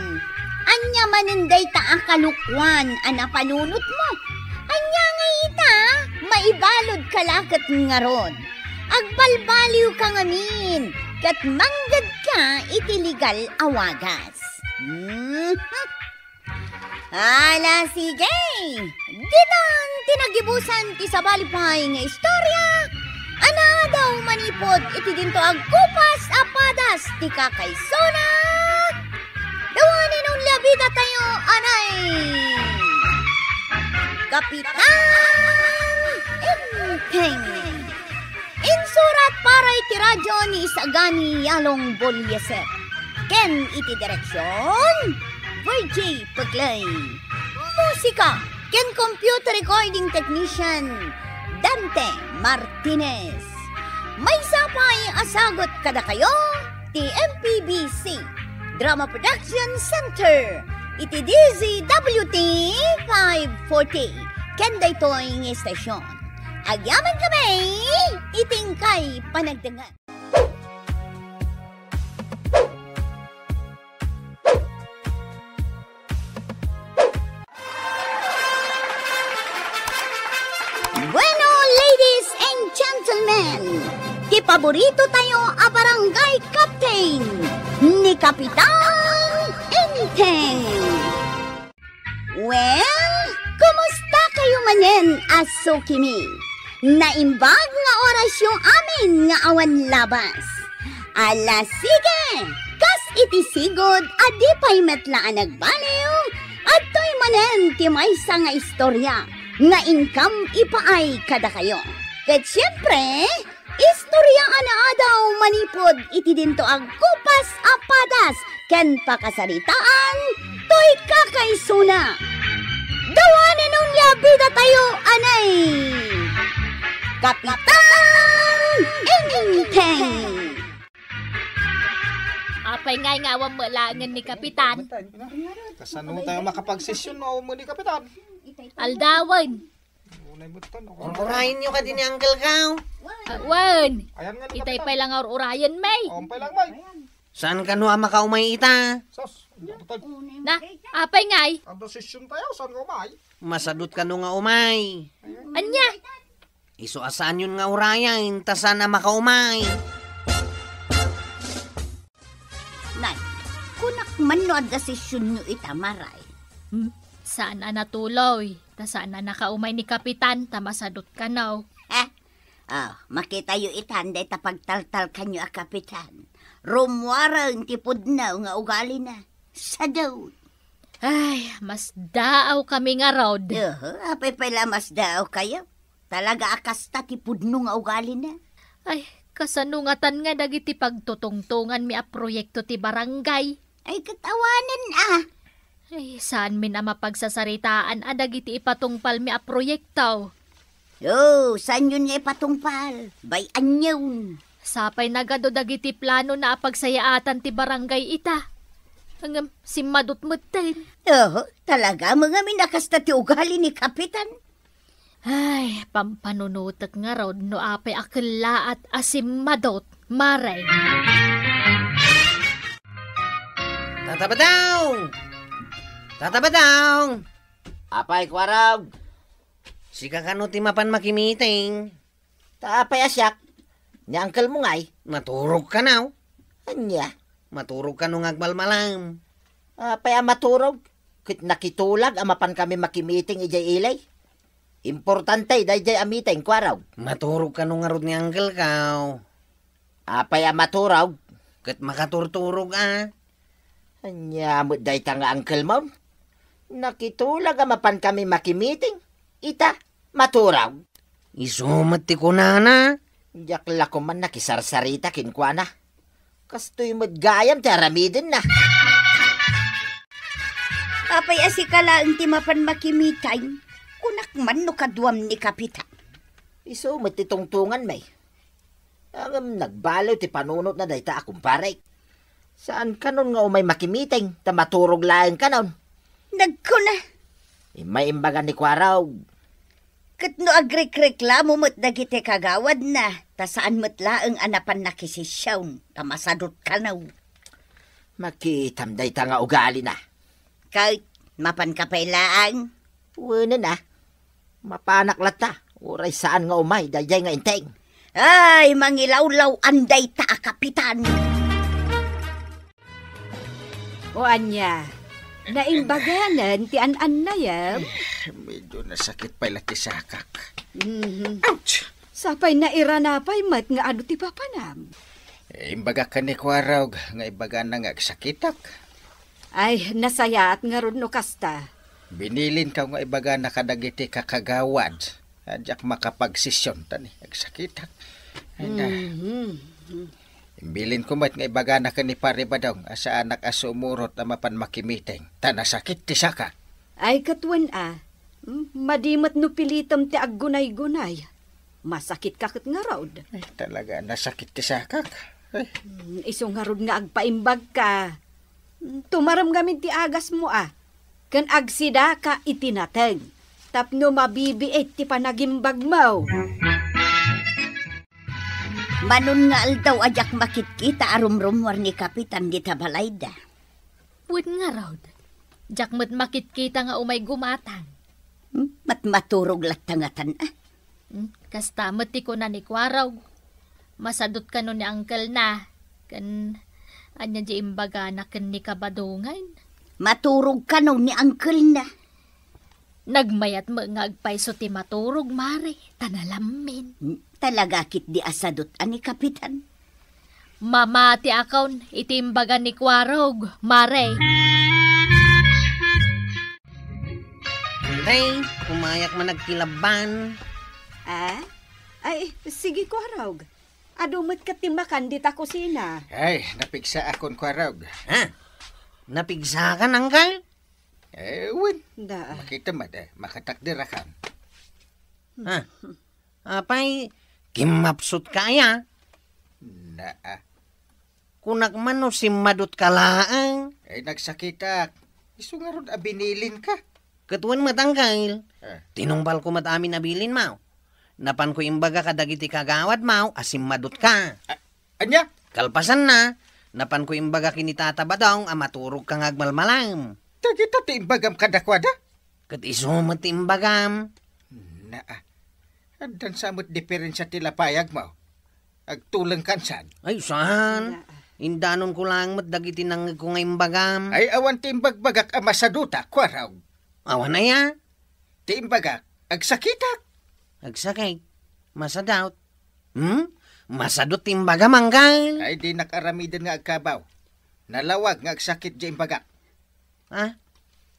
Ania manen dayta a kalokuan a napanunotmo? Ania ngay ita, maibaludka la ket ngarud. Agbalbaliwka ngamin, ket manggedka iti legal a wagas. Mhm. Ala, sige! Ditan ti nagibusan ti sabali pay nga istorya a naadaw manipud iti dinto agkupas a padas ti kakaisuna. Dawanen unli a bida tayo, anay! Kapitan Enteng. Insurat para iti radyo ni Isagani Yalong Bolieser. Ken iti direksion, Virgie Pegley. Musika ken computer recording technician, Dante Martinez. Maysa pay a sagut kadakayo ti M P B C Drama Production Center iti D Z W T five forty ken daytoy nga estasion. Agyamankami iti inkay panagdengngeg. Bueno, ladies and gentlemen, ti paborito tayo a barangay captain, ni Kapitan Enteng. Well, kumusta kayo manen a sukimi? Naimbag nga orasyo amin nga awan labas. Ala, sige! Kas iti sigud a di pay met la a nagbaliw, adtoy manen ti maysa nga istorya nga inkam ipaay kadakayo. Ket siempre, istorya a naadaw manipud iti dinto agkupas a padas ken pakasaritaan toy kakaisuna. Dawanen unli a bida tayo, anay! Kapitan Enteng! Apay ngay nga awan met laengen ni Kapitan? Kasano tayo makapagsesyon no awan met ni Kapitan? Aldawen. Unay met tan, no? Ur-urayenyo kadi ni Uncle Kao? Ah, wen. Ayan nga ni Itay Kapitan. Pay lang ur-urayen, may. Oh, pay lang, may. Saan kano a makaumay ita? Sus, ano to? Na, apay ngay? Ang desisyon tayo, saan ka umay? Masadot kano nga umay? Anya? Isu a saanyon nga urayen, ta saan a makaumay. Nay, kunak man no adda sesyonyo ita, Maray. Hmm, saan a natuloy, ta saan a nakaumay ni Kapitan, ta masadot kano. Eh? Oh, makitayo itan, dayta pagtaltalkanyo a Kapitan. Rummuaren ti pudno nga ugalina. Sadot. Ay, masdaaw kami ngarud. Oho, apay pay la masdaaw kayo? Talaga a kasta ti pudno nga ugalina. Ay, kasano ngatan nga dagiti pagtutungtonganmi a proyekto ti barangay? Ay, ket awanen a. Ay, saanmin a mapagsasaritaan a dagiti ipatungpalmi a proyekto. Oh, saanyon nga ipatungpal? Bay-anyon. Sapay nagadu dagiti planona a pagsayaatan ti barangay ita. Ngem simmadot metten. Oho, talaga, ngamin a kasta ti ugali ni Kapitan. Ay, pampanunotek ngarud no apay a kellaat a simmadot, Maray. Tata Badong! Tata Badong! Apay, Kuarog? Sika kano ti mapan makimiting? Ta apay a siak? Ni uncle mo ngay? Maturog kano? Anya? Maturog kano nga agmalmalam? Apay a maturog? Ket nakitulag a mapan kami makimiting idiay ili. Importante daydiay a meeting, Kuarog. Maturog kano ngarud ni uncle ko? Apay a maturog? Ket makaturturog a. Ania met dayta nga uncle mo? Nakitulag a mapan kami makimiting. Ita, maturog. Isu met ti kunana. Diak la koman nakisarsarita kenkuana. Kastoy met gayam ti aramidenna. Apay a sika laeng ti mapan makimiting? Kunak man no kaduam ni Kapitan. Isu met ti tungtunganmi. Ngem nagbaliw ti panunotna dayta a kumparek. Saan kanon nga umay makimiting, ta maturog laeng kanon. Nagkuna. Immay imbaga ni Kuarog. Ket no agrekreklamo met dagiti kagawadna, ta saan met laeng a napan nakisession, ta masadot kano. Makitam dayta nga ugalina. Ket mapanka pay laeng? Wen a. Mapanak latta, uray saan nga umay daydiay nga inteng. Ay, mangilawlaw-an dayta a kapitan. O ania, naimbaganen ti an-annayem? Eh, medyo nasakit pay la ti sakak. Mhm. Ouch! Sapay nairana pay met nga adu ti papanam. Eh, imbagak ken ni Kuarog nga ibagana nga agsakitak. Ay, nasayaat ngarud no kasta. Binilinko nga ibagana kadagiti kakagawad a diak makapagsession ta ni agsakitak. Ay na. Mhm. Imbilinko met nga ibagana ken ni Pare Badong a saanak a sumurot a mapan makimiting ta nasakit ti saka. Ay, ket wen a, mm, madi met no pilitem ti aggunay-gunay. Masakitka ket ngarud. Ay, talaga, nasakit ti sakak. Ay. Mm, isu ngarud nga agpaimbagka. Mm, tumarem ngamin ti agasmo a, ken agsidaka iti nateng, tapno mabibiit ti panagimbagmo. Manon nga aldaw a diak makitkita a rumrummuar ni Kapitan dita balayda. Wen ngarud, diak met makitkita nga umay gumatang. Hmm? Mat-, maturog latta ngatan, a? Hmm, kasta met ti kuna ni Kuarog. Masadot kano ni angkelna, ken ania diay imbagana ken ni Kabadongan? Maturog kano ni angkelna? Nagmayat met nga agpayso ti maturog, Mare, ta nalammin. Hmm, talaga ketdi a sadot a ni Kapitan. Mamatiakon iti imbaga ni Kuarog, Mare. Rey, umayak man agkilabban. Ah? Ay, sige, Kuarog. Adu met ket ti makan dita kusina. Ay, napigsaakon, Kuarog. Ha? Napigsakan, Angkel? Eh, wen. Da. Makita met, eh, makatakderakan. Ha? Apay, kimmapsutka aya? Na, ah. Kunak man no simmadutka laeng. Ay, nagsakitak. Isu ngarud a binilinka. Ket wen met, Angkel. Ah. Tinungbalko met amin a bilinmo. Napanko imbaga kadagiti kagawadmo a simmadutka. A-, ania? Kalpasanna, napanko imbaga ken ni Tata Badong a maturogka nga agmalmalem. Dagita ti imbagam kadakuada? Ket isu met ti imbagam. Na, ah. Addan sa met diferensia ti lapayagmo. Agtulengkan san? Ay, saan? Indanonko laeng met dagiti nangngegko nga imbagam. Ay, awan ti imbagbagak a masadutak, Kuarog. Awan aya? Ti imbagak, agsakitak. Agsakit? Masadot? Hmm? Masadot ti imbagam, Angkel? Ay, dinak aramiden nga agkabaw. Nalawag nga agsakit diay imbagak. Ah?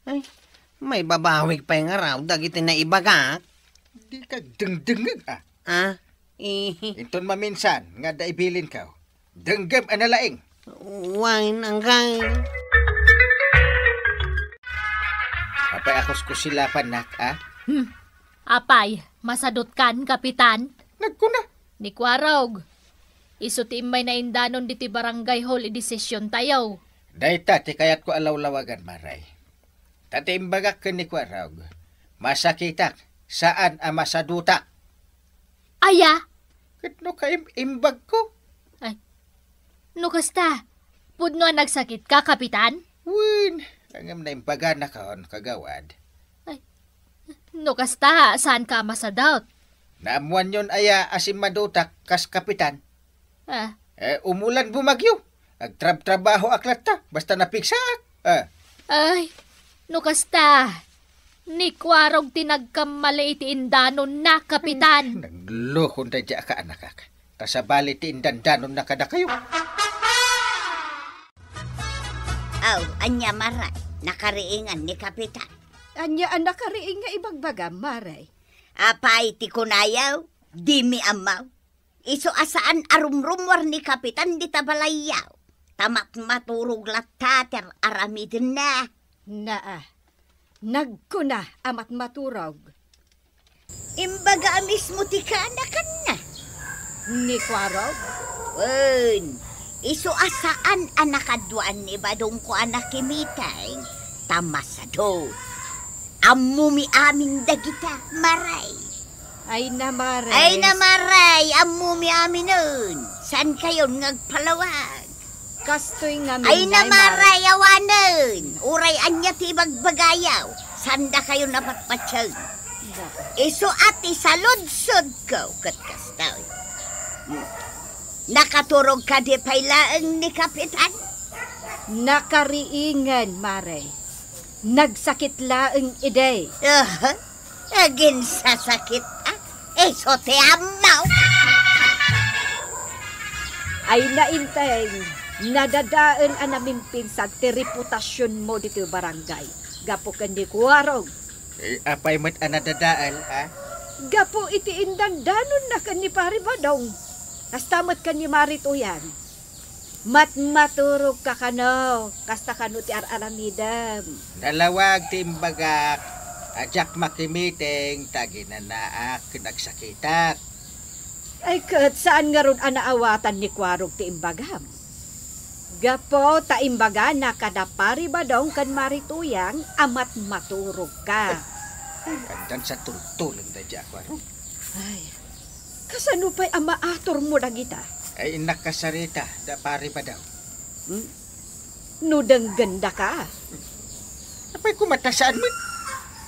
Ay, maibabawig pay ngarud dagiti naibagak. Dika agdengdengngeg, a. Ah? Ihi. Inton maminsan nga adda ibilinko, denggem a nalaing. Wen, Angkel. Apay a kuskusilapannak, a? Hmm. Apay, masadotkan, Kapitan? Nagkuna. Ni Kuarog. Isu ti immayna indanon ditoy barangay hall idi sessiontayo. Dayta ti kayatko a lawlawagan, Mare. Ta ti imbagak ken ni Kuarog, masakitak, saan a masadutak. Aya? Ket no kaim-, imbagko? Ay, no kasta, pudno a nagsakitka, Kapitan? Wen, ngem naimbaganakon, kagawad. Ay, no kasta, saanka a masadot? Naammoanyon aya a simmadutak kas Kapitan? Ah. Eh, umulan bumagyo. Agtrabtrabahoak latta, basta napigsaak. Ah. Ay, no kasta, ni Kuarog ti nagkammali iti indanonna, Kapitan. Naglokon daydiay a kaanakak. Ta sabali ti indandanonna kadakayo. Aw, ania, Mare, nakariingan ni Kapitan? Ania a nakariing nga ibagbagam, Mare? Apay ti kunayo? Dimi ammo. Isu a saan a rumrummuar ni Kapitan dita balayyo. Ta matmaturog latta ti ar-aramidenna. Naa, nagkuna a matmaturog. Imbaga a mismo ti kanakanna. Ni Kuarog? Wen, isu a saan a nakaduan ni Badongko a nakimiteng, ta masado. Ammomi amin dagita, Maray. Ay na, Maray. Ay na, Maray, ammomi aminen. Saankayon nga agpalawag? Kastoy ngamin, Ay na, Nay Maray. Maray, awanen. Uray ania ti ibagbagayaw, saandakayon a patpatien. Isu a ti saludsodko ket kastoy. Nakaturog kadi pay laeng ni Kapitan? Nakariingen, Maray. Nagsakit laeng idi. Aha. Aginsasakit, a? Isu ti ammo. Ay na, Inteng, nadadael a namimpinsag ti reputasionmo ditoy barangay gapu ken ni Kuarog. Eh, apay met a nadadael, a? Gapu iti indandanonna ken ni Pari Badong, kasta met ken ni Mari Tuyang. Matmaturogka kano, kasta kano ti ar-aramidem. Nalawag ti imbagak a diak makimiteng ta aginanaak ken agsakitak. Ay, ket saan ngarud a naawatan ni Kuarog ti imbagam? Gapu ta imbagana kada Pari Badong ken Mari Tuyang a matmaturogka. Addan sa tultuleng daydiay a Kuarog. Ay, kasano pay a maaturmo dagita? Ay, innak kasarita da Pari Badong. Hmm? No denggendaka. Apay koma ta saan met?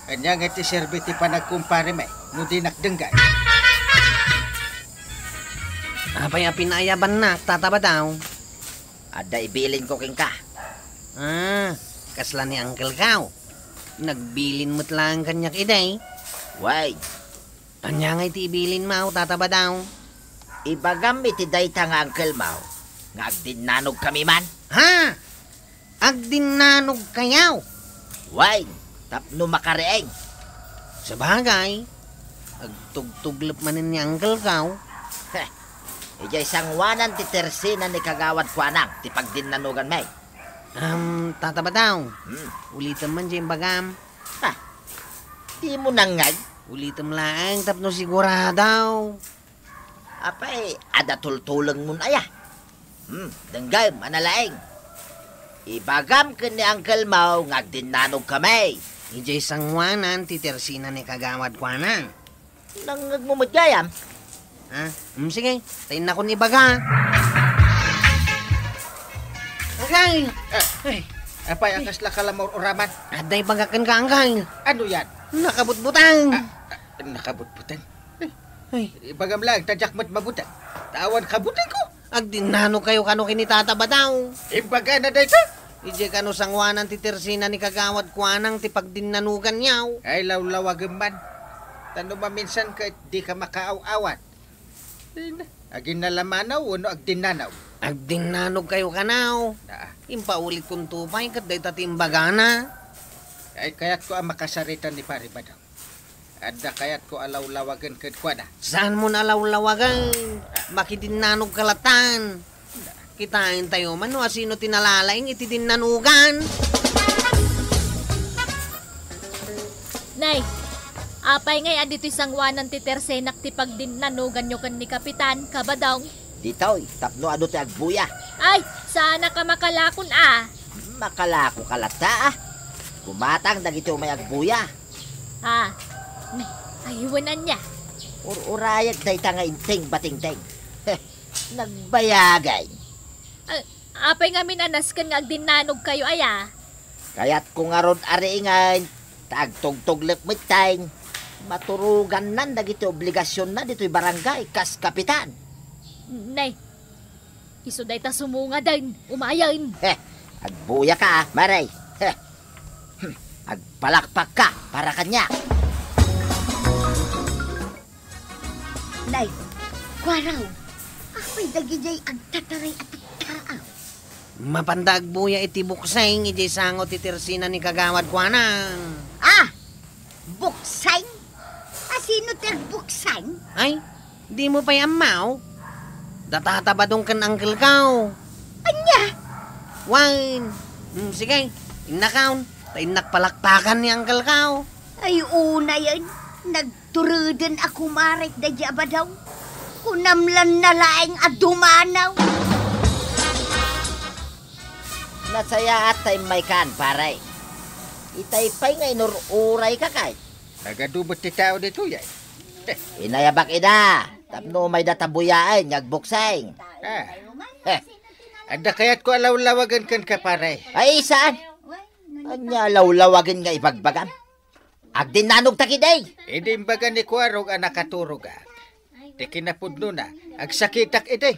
Ania nga ti serbi ti panagkumpare met no dinak denggen? Apay a pinaayabannak, Tata Badong? Adda ibilinko kenka. Ah, kasla ni Uncle Kao. Nagbilin met laeng kaniak idi. Way. Ania ngay ti ibilinmo, Tata Badong? Ibagam iti dayta nga uncle mo nga agdinnanogkami man. Ha? Agdinnanogkayo? Wen, tapno makariing. Sabagay, agtugtuglep manen ni Uncle Kao. Heh, idiay sangoanan ti tersina ni Kagawad Kuanang ti pagdinnanoganmi. Am, Tata Badong, Hmm. ulitem man diay imbagam. Ha? Dimo nangngeg? Ulitem laeng tapno sigurado. Apay, adda tultulengmon aya? Hmm, denggem, a nalaing. Ibagam ken ni uncle mo nga agdinnanogkami. Idiay sangoanan ti tersina ni Kagawad Kuanang. Nangngegmo met gayam? Ha? Hmm, sige, ta innakon ibaga. Angkay! Ah, Ay. Apay a kasla ka la maur-uraman? Adda ibagak kenka, Angkay. Ano yan? Nakabutbutang. Ah, ah, nakabutbutang? Ay. Ibagam laeng ta diak met mabuteng. Ta awan kabutengko. Agdinnanogkayo kano ken ni Tata Badong. Imbagana dayta? Idiay kano sangoanan ti tersina ni Kagawad Kuanang ti pagdinnanoganyo. Ay, lawlawagem man. Ta no maminsan ket dika makaaw-awat. Ay na, aginnalamanaw wenno agdinnanaw? Agdinnanogkayo kano. Naa. Impaulitkonto pay ket dayta ti imbagana. Ay, kayatko a makasarita ni Pari Badong. Adda kayatko a lawlawagen kenkuana. Saanmon a lawlawagen? Makidinnanogka latan. Kitaentayo man no asino ti nalalaing iti dinnanogan. Nay, apay ngay a ditoy sangoanan ti tersenak ti pagdinnanoganyo ken ni Kapitan, Kabadong? Ditoy, tapno adu ti agbuya. Ay, saanak a makalakon a. Makalakoka latta a. Kumatang dagiti umay agbuya. Ah, nay, aywen ania. Ur-urayek dayta nga inting batingting. Heh, nagbayagay. Ah, apay ngamin a nasken nga agdinnanogkayo aya? Kayatko ngarud a riingen, ta agtugtuglep metten. Maturogannan dagiti obligasionna ditoy barangay kas kapitan. Nay, isu dayta sumungaden, umayen. Heh, agbuyaka, Mare. Heh. Hmm, agpalakpakka para kaniak. Nay, kuaraw, apay dagidiay agtataray a tattaaw? Mapanda agbuya iti bukseng idiay sango ti tersina ni Kagawad Kuanang. Ah! Bukseng? Asino ti agbukseng? Ay, dimo pay ammo? Da Tata Badong ken Uncle Kao. Ania? Wen. Hmm, sige, innakon. Ta innak palakpakan ni Uncle Kao. Ay, unayen. Nag- Turuden a kumarek daydi a badaw. Kunam lan nalaeng a dumanaw. Nasayaat ta immaykan, pare. Itay pay nga inur-uray ka kay. Nagadu met ti tao ditoy, ay. Inayabak ida, tapno umayda ta buyaen nga agbukseng. Ah. Eh. Adda kayatko a lawlawagen kenka, pare. Ay, saan? Ania a lawlawagen nga ibagbagam? Agdinnanogtak idi. Idi imbaga ni Kuarog a nakaturogak, ti kinapudnona, agsakitak idi.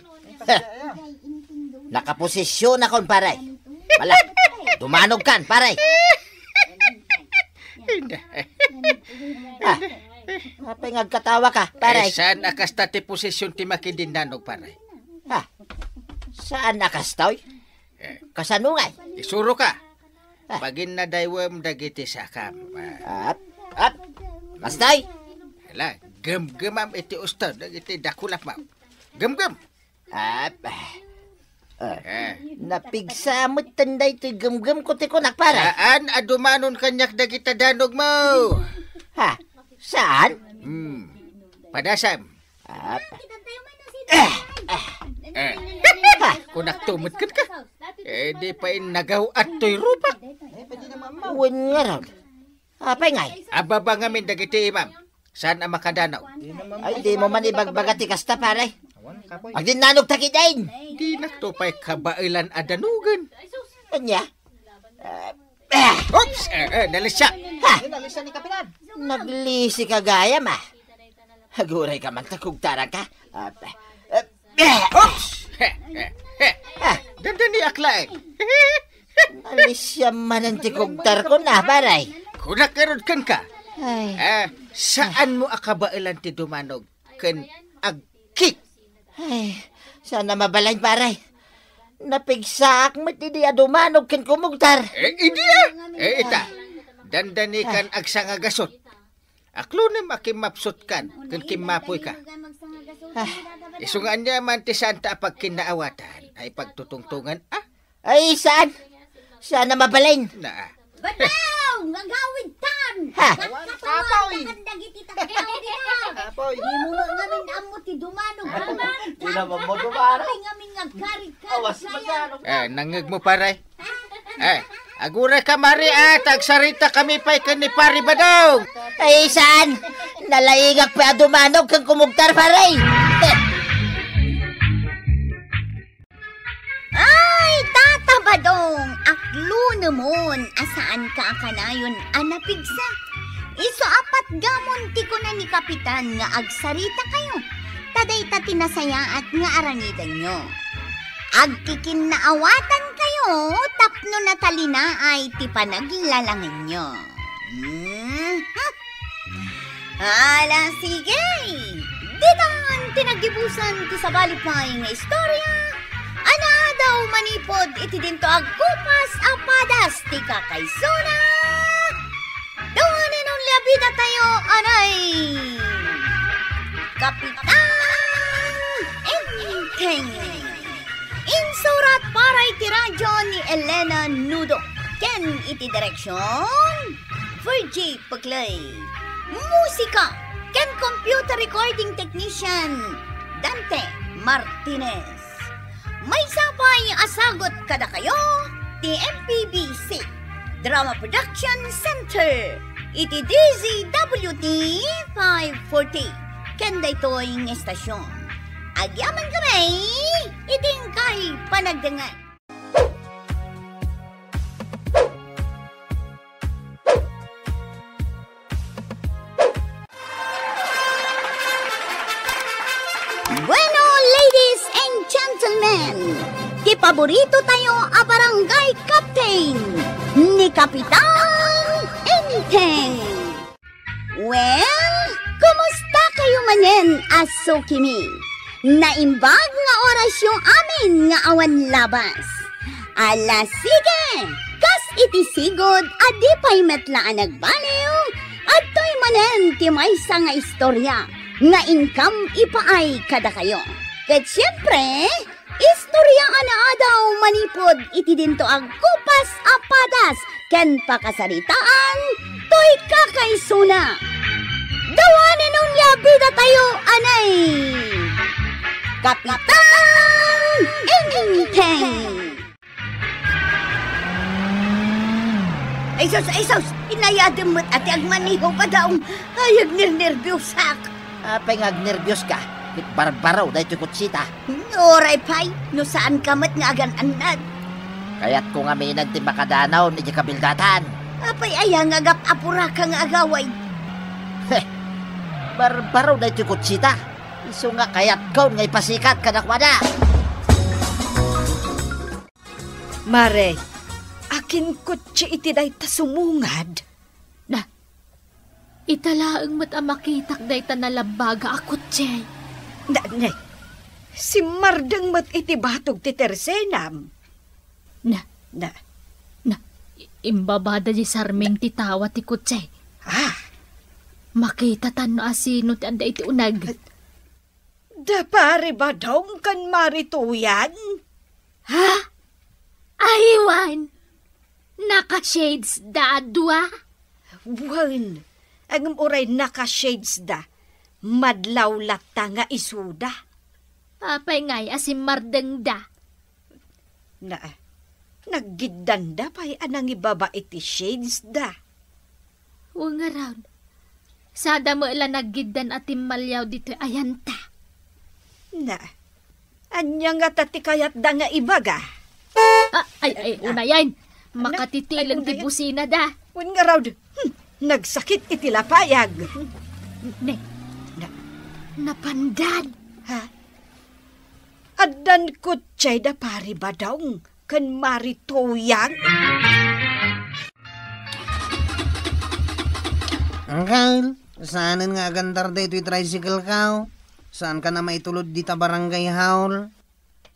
Nakaposisyonakon, pare. Wala. Dumanogkan, pare. Hindi. Ah, apay nga agkatawa ka, pare? Eh, saan a kasta ti posisyon ti makidinnanog, pare? Ah, saan a kastoy? Eh. Kasano ngay? Isuroka. Ah. Baginnadaywem dagiti sakam. Ah. Ap, ap. Kastoy? Hala, gemgemam iti usto dagiti dakulapmo. Gemgem. Ap. Ah. Eh. Napigsa met ten daytoy gemgemko ti kunak, pare. Saan a dumanon kaniak dagita danogmo? Ha? Saan? Hmm. Padasam. Ap. Eh, eh. Eh. Ha? Kunakto met kenka. Eh, di pay nagaw-at toy rupak. Wen ngarud. Apay ngay? Ababa ngamin dagiti imam. Saan a makadanaw? Ay, dimo man ibagbaga ti kasta, pare. Agdinnanogtak idin. Dinakto pay kabaelan a danogen. Ania? Eh, eh. Oops! Eh, eh, nalisiak. Ha? Nalisiak ni Kapitan. Naglisika gayam, ah. Agurayka man ta kugtaranka. Ah, eh, eh. Oops! He, he, he. Ah. Dandaniak laeng. Nalisiak manen ti kugtarko, pare. Kunak ngarud kenka. Ay. Eh, saanmo a kabaelan ti dumanog ken agkik? Ay, saan a mabalin, pare. Napigsaak met idi a dumanog ken kumugtar. Eh, idi, ah. Eh, ita. Dandanikan agsangagasut. Aklonem a kimmapsutkan ken kimmapuyka. Ah. Isu nga ania man ti saanta a pagkinnaawatan a ipagtutungtongan, ah? Ay, saan? Saan a mabalin? Na. Badaw! Agawidtan! Ha? Awan, Kakatuan apoy! Takan dagiti tattao dita! Apoy! Dimo met ngamin ammo ti dumanog. Apoy! Dina mo dumanog. Apay ngamin nga agkarit-karit. Awas, kaya. Magano? Eh, nangngegmo, pare? Eh, agurayka, Mari, ah, ta agsaritakami pay ken ni Pari Badong. Ay, saan? Nalaingak pay a dumanog ken kumugtar, pare. Ay, Tata Badong, aklonemon a saanka a kanayon a napigsa. Isu a patgamon ti kuna ni Kapitan nga agsaritakayo, ta dayta ti nasayaat nga arangidanyo. Agkikinnaawatankayo tapno natalinaay ti panaglalangenyo. Mhm. Ala, sige! Ditan ti naggibusan ti sabali pay nga istorya a naadaw manipud iti dinto agkupas a padas ti kakaisuna. The one and only a bidatayo, anay! Kapitan Enteng. Insurat para iti radyo ni Elena Nudo ken iti direksyon, Virgie Paglae. Musika ken computer recording technician, Dante Martinez. Maysa pay a sagut kadakayo ti M P B C Drama Production Center iti D Z W T five forty ken daytoy nga estasyon. Agyamankami iti inkay panagdengngeg. Bueno, ladies and gentlemen, ti paborito tayo a barangay captain, ni Kapitan Enteng. Well, kumusta kayo manen a sukimi? Naimbag nga orasyo amin nga awan labas. Ala, sige! Kas iti sigud a di pay met la a nagbaliw, adtoy manen ti maysa nga istorya nga inkam ipaay kadakayo. Ket siempre, istorya a naadaw manipud iti dinto agkupas a padas ken pakasaritaan toy kakaisuna. The one and only abidatayo, anay! Kapitan Enteng! Ay sus, ay sus! Inayadem met a ti agmaniho, Badong! Ay, agnernerbiosak! Apay nga agnerbios ka? Ket barbaro daytoy kotseta. Uray pay, no saanka met nga agan-annad. Kayatko ngamin ti makadanaw idiay kabildatan. Apay aya nga agap-apuraka nga agawid? Heh, barbaro daytoy kotseta. Isu nga kayatkon nga ipasikat kadakuada. Mare, akin kotse iti dayta sumungad? Na, ita laeng met a makitak dayta nalabbaga a kotse. Na, na, simmardeng met iti batog ti tersenam. Na, na, na, i-, imbabada di sarming ti tawa ti kotse. Ah, makitatan no asino ti adda iti uneg. Da Pari Badong ken Mari Tuyang? Ha? Aywan! Naka-shades da a dua? Wen, ngem uray naka-shades da, madlaw latta nga isuda. Apay ngay a simmardengda? Na, naggiddanda pay a nangibaba iti shades da. Wen ngarud, sada met la naggiddan a timmaliaw ditoy ayanta. Na, ania ngata ti kayatda nga ibaga? Ah, ay, ay, unayen. Makatitilen ti businada. Wen ngarud, hmm, nagsakit iti lapayag. Ne, na, napandan. Ha? Addan kotse da Pari Badong ken Mari Tuyang? Uncle, saanen nga agandar daytoy tricycle-ko? Saanka a maitulod dita barangay hall?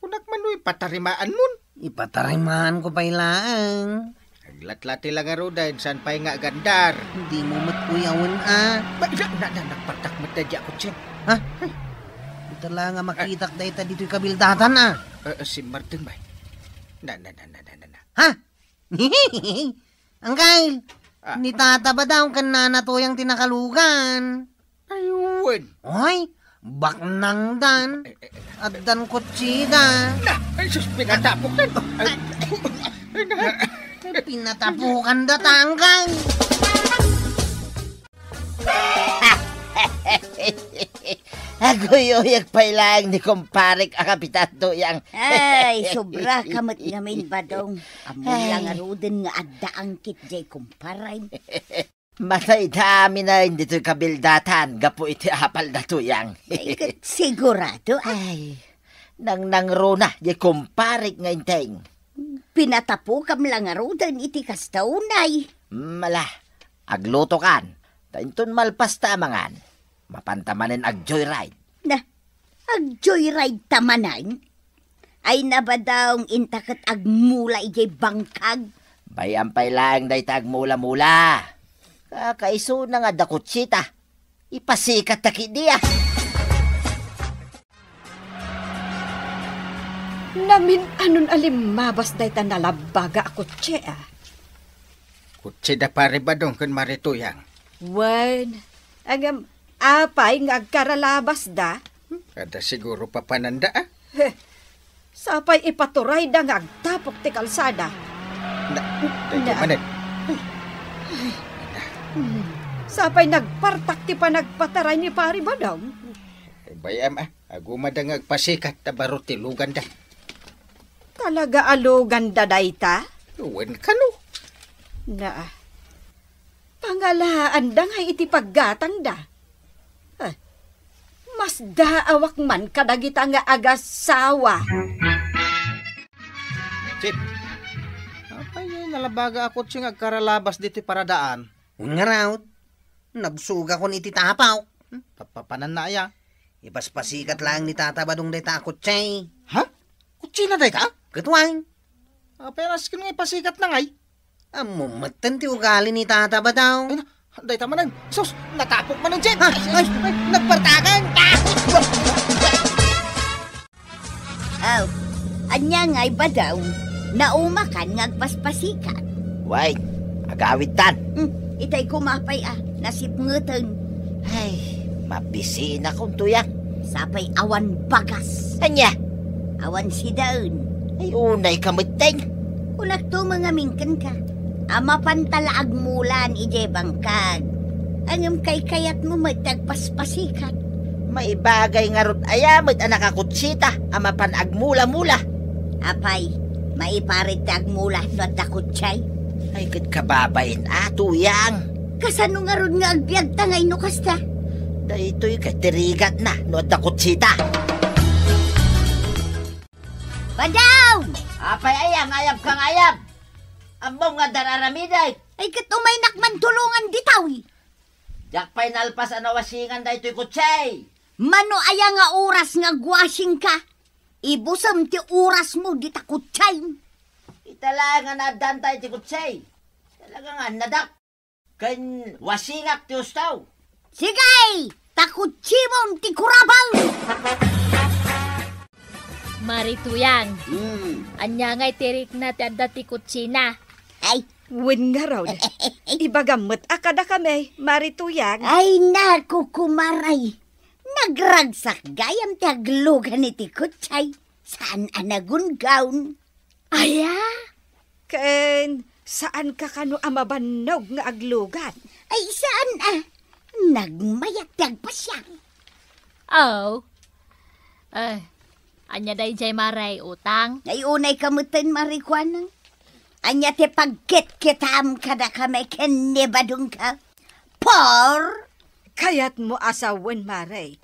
Kunak man no ipatarimaanmon. Ipatarimaanko pay laeng. Aglatlati la ngaruden, saan pay nga agandar? Dimo met kuyawen a. Ba, na, na, na, nagpartak met daydi a kotse. Ha? Ita la nga makitak dayta ditoy kabildatan a. Eh, eh, simmardeng, bay. Na, na, na, na, na, na, na. Ha? Uncle, ah, ni Tata Badong ken Nana Tuyang ti nakalugan. Ay, wen. Oy, baknangdan. Eh, eh, eh. Addan kotseda. Na, ay, sus, pinatapokdan. Ay, ay, na. Pinatapokanda, tangkang. Aguyuyag pay laeng ni kumparek a Kapitan Tuyang. Ay, sobra ka met ngamin, Badong. Ammom la ngaruden nga adda angkit jay kumparem. Matay da amin a ditoy kabildatan gapu iti apal da Tuyang. Ay, ket sigurado, ah. Ay, nangnangruna di kumparek nga Enteng. Pinatapokam la ngaruden iti kasta unay. Mala, aglutokan. Ta inton malpas ta a mangan, mapanta manen ag-joyride. Na, ag-joyride ta manen? Ay na, Badong, inta ket agmula idiay bangkag. Bay-am pay laeng dayta agmula-mula. Kakaisuna nga adda kotseta. Ipasikatta ketdi a. Namin-anon a limmabas dayta nalabbaga a kotse a. Kotse da Pari Badong ken Mari Tuyang. Wen, ngem apay nga agkaralabasda? Adda siguro papananda a. Heh, sapay ipaturayda nga agtapok ti kalsada. Na, na. Daytoy manen. Ay. Hmm. Sapay nagpartak ti panagpataray ni Pari Badong. Bay-am a, agumada nga agpasikat ta baro ti luganda. Talaga a luganda dayta? Wen kano. Na, pangalaanda ngay iti paggatangda. Ah, masdaawak man kadagita nga agasawa. Chief, apay nalabbaga a kotse nga agkaralabas ditoy paradaan? Ngarud, nabsugakon iti tapok. Hmm? Papapananna aya? Ipaspasikat laeng ni Tata Badong dayta a kotse. Ha? Kotsena dayta? Ket wen. Apay a nasken nga ipasikatna ngay? Ammom metten ti ugali ni Tata Badong. Ay na, dayta manen. Sus, natapok manen, Jen. Ha? Ay, ay, nagpartakan. Ah! Aw, ania ngay, Badong? Naumakan nga agpaspasikat? Wen, agawidtan. Hmm, itay koma pay a, nasipngeten. Ay, mabisinak, Tuyang. Sapay awan bagas. Ania? Awan sidaen. Ay, unay ka metten. Kunakto, mangamin kenka. A, mapanta la agmulaan idiay bangkag. Ngem kaykayatmo met ti agpaspasikat. Maibagay ngarud aya met a nakakutsita a mapan agmula-mula? Apay, maiparit ti agmula no adda kutsiay? Ay, ket kababain a, Tuyang. Kasano ngarud nga agbiagta ngay no kasta? Daytoy ket ti rigatna no adda kutsita. Badong! Apay aya nga ayabka nga ayab? Ammom nga adda aramidek. Ay, ket umaynak man tulongan ditoy. Diak pay nalpas a nawasingan daytoy kutsiay. Mano aya nga oras nga agwasingka? Ibusem ti orasmo dita kutsiay. Ita laeng nga naaddan tay ti kutsiay. Talaga nga annadak. Ken wasingak ti husto. Sige! Ta kutsimon ti kurabang! Mari Tuyang, Hmm. ania ngay ti rikna ti adda ti kutsina? Ay. Wen ngarud. Ibagam met a kadakami, Mari Tuyang. Ay, naku, kumaray. Nagragsak gayam ti aglugan iti kutsiay. Saan a nagunggaw. Aya? Ken saanka kano a mabannog nga aglugan? Ay, saan a. Nagmayat ti agpasiar. Oh. Eh, ania daydiay, Mari, utang? Ay, unay ka metten, Mari Kuanang. Ania ti pagkitkitam kadakami ken ni Badongko? Por? Kayatmo a sawen, Mari.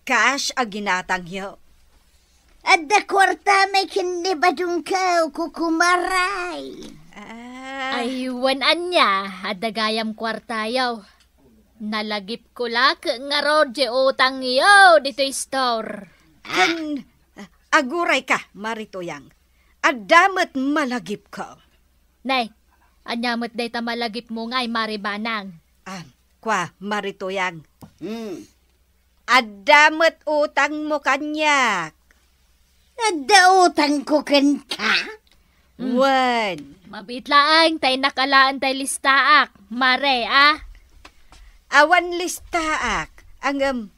Cash a ginatangyo. Adda kuarta may ken ni Badongko, kukumaray. Ah. Ay, wen ania, adda gayam kuartayo. Nalagipko la ket ngarud ti utangyo ditoy store. Ken, ah, agurayka, Mari Tuyang. Adda met malagipko. Nay, ania met dayta malagipmo ngay, Mari Banang? Ah, kua, Mari Tuyang. Hmm. Adda met utangmo kaniak. Adda utangko kenka? Hmm. Wen. Mabiit laeng ta innak alaen tay listaak, Mari, a? Awan listaak, ngem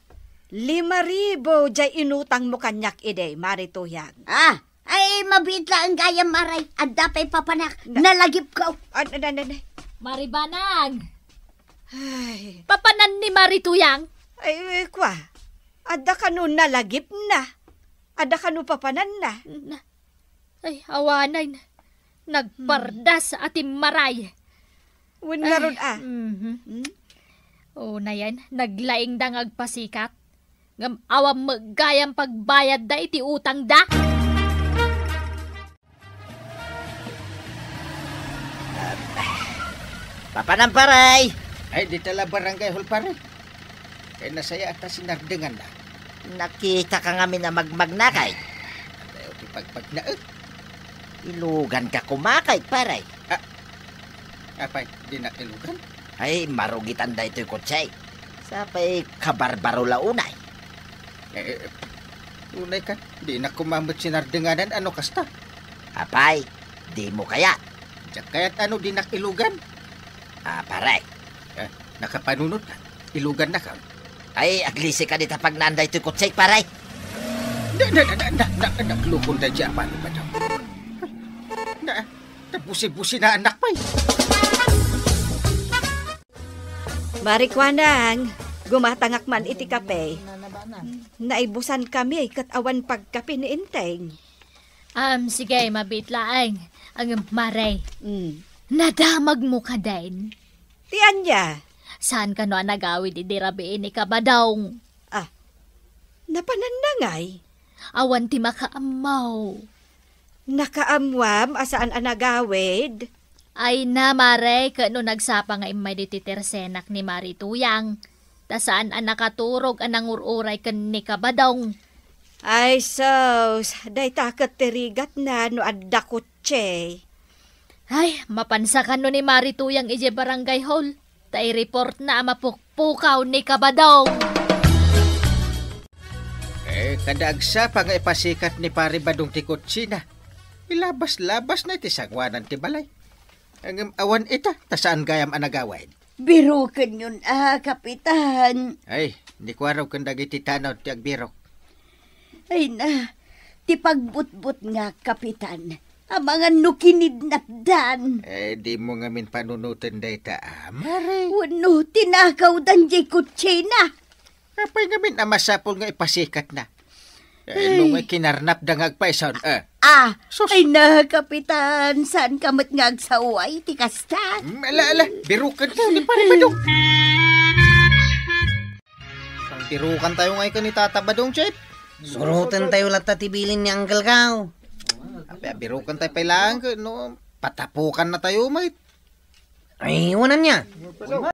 lima ribu diay inutangmo kaniak idi, Mari Tuyang. Ah, ay, mabiit laeng gayam, Mari. Adda pay papanak. Na- Nalagipko. An-, an-, an-, an-, Mari Banang. Ay. Papanan ni Mari Tuyang? Ay, eh, kua. Adda kano nalagipna? Adda kano papananna? Na-, ay, awanen. Nagpardas a timmaray. Wen ngarud a. Mhm. Hmm? O, nayan, naglaingda nga agpasikat. Ngem awan met gayam pagbayadda iti utangda. Papanan, pare? Ay, dita la barangay hall, pare. Kay nasayaat a sinardenganna. Nakitaka ngamin a magmagnakay. Adayo ti pagmagnaek. Iluganka koma kay, pare. Ah, apay, dinak ilugan? Ay, marugitan daytoy kotse. Sapay kabarbaro la unay. Eh, eh, unay ka, dinak koma met sinardenganan a no kasta. Apay, dimo kayat? Diak kayat a no dinak ilugan. Ah, pare. Eh, nakapanunot ka. Ilugan na ka. Ay, aglisika dita pagnaan daytoy kotse, pare. Na, na, na, na, na, na, naglukon daytoy a pano ba daw? Na, nabusi-busi na anak pay. Mari Kuanang, gumatangak man iti kape. Naibusan kami ket awan pagkape ni Enteng. Am, sige, mabiit laeng. Ang mare. Mm. Nadamagmo ka den? Ti ania? Saan kano a nagawid idi rabii ni Kabadong? Ah, napananna ngay? Awan ti makaammo. Nakaammoam a saan a nagawid? Ay na, mare, ket no nagsapa nga immay ditoy tersenak ni Mari Tuyang, ta saan a nakaturog a nangur-uray ken ni Kabadong. Ay, sus, dayta ket ti rigatna no adda kotse. Ay, mapansa kano ni Mari Tuyang idiay barangay hall, ta i-report na a mapukpukaw ni Kabadong. Eh, kada agsapa nga ipasikat ni Pari Badong ti kotsina, ilabas-labas na iti sanguanan ti balay. Ngem awan ita, ta saan gayam a nagawid. Birukenyon a, Kapitan. Ay, di ko araw ken dagiti tanaw ti agbirok. Ay na, ti pagbutbut nga, Kapitan. Amangan no kinidnapdan. Eh, di mo ngamin panunoten dayta, a, mare. Wenno tinakawdan jay kotsena. Apay ngamin a masapul nga ipasikatna? Eh, no nga kinarnapda nga agpayson, eh. Ah, Sus. Ay na, Kapitan, saan ka met nga agsaway ti kasta? Mm, ala, ala, biruken tayo ni Pare Badong. Biruken tayo ngay ken ni Tata Badong, Chef. Suroten tayo latta ti bilin ni Uncle Kao. Apay, biruken tayo pay laeng ket no, patapukan na tayo, mate. Ay, wanan niya.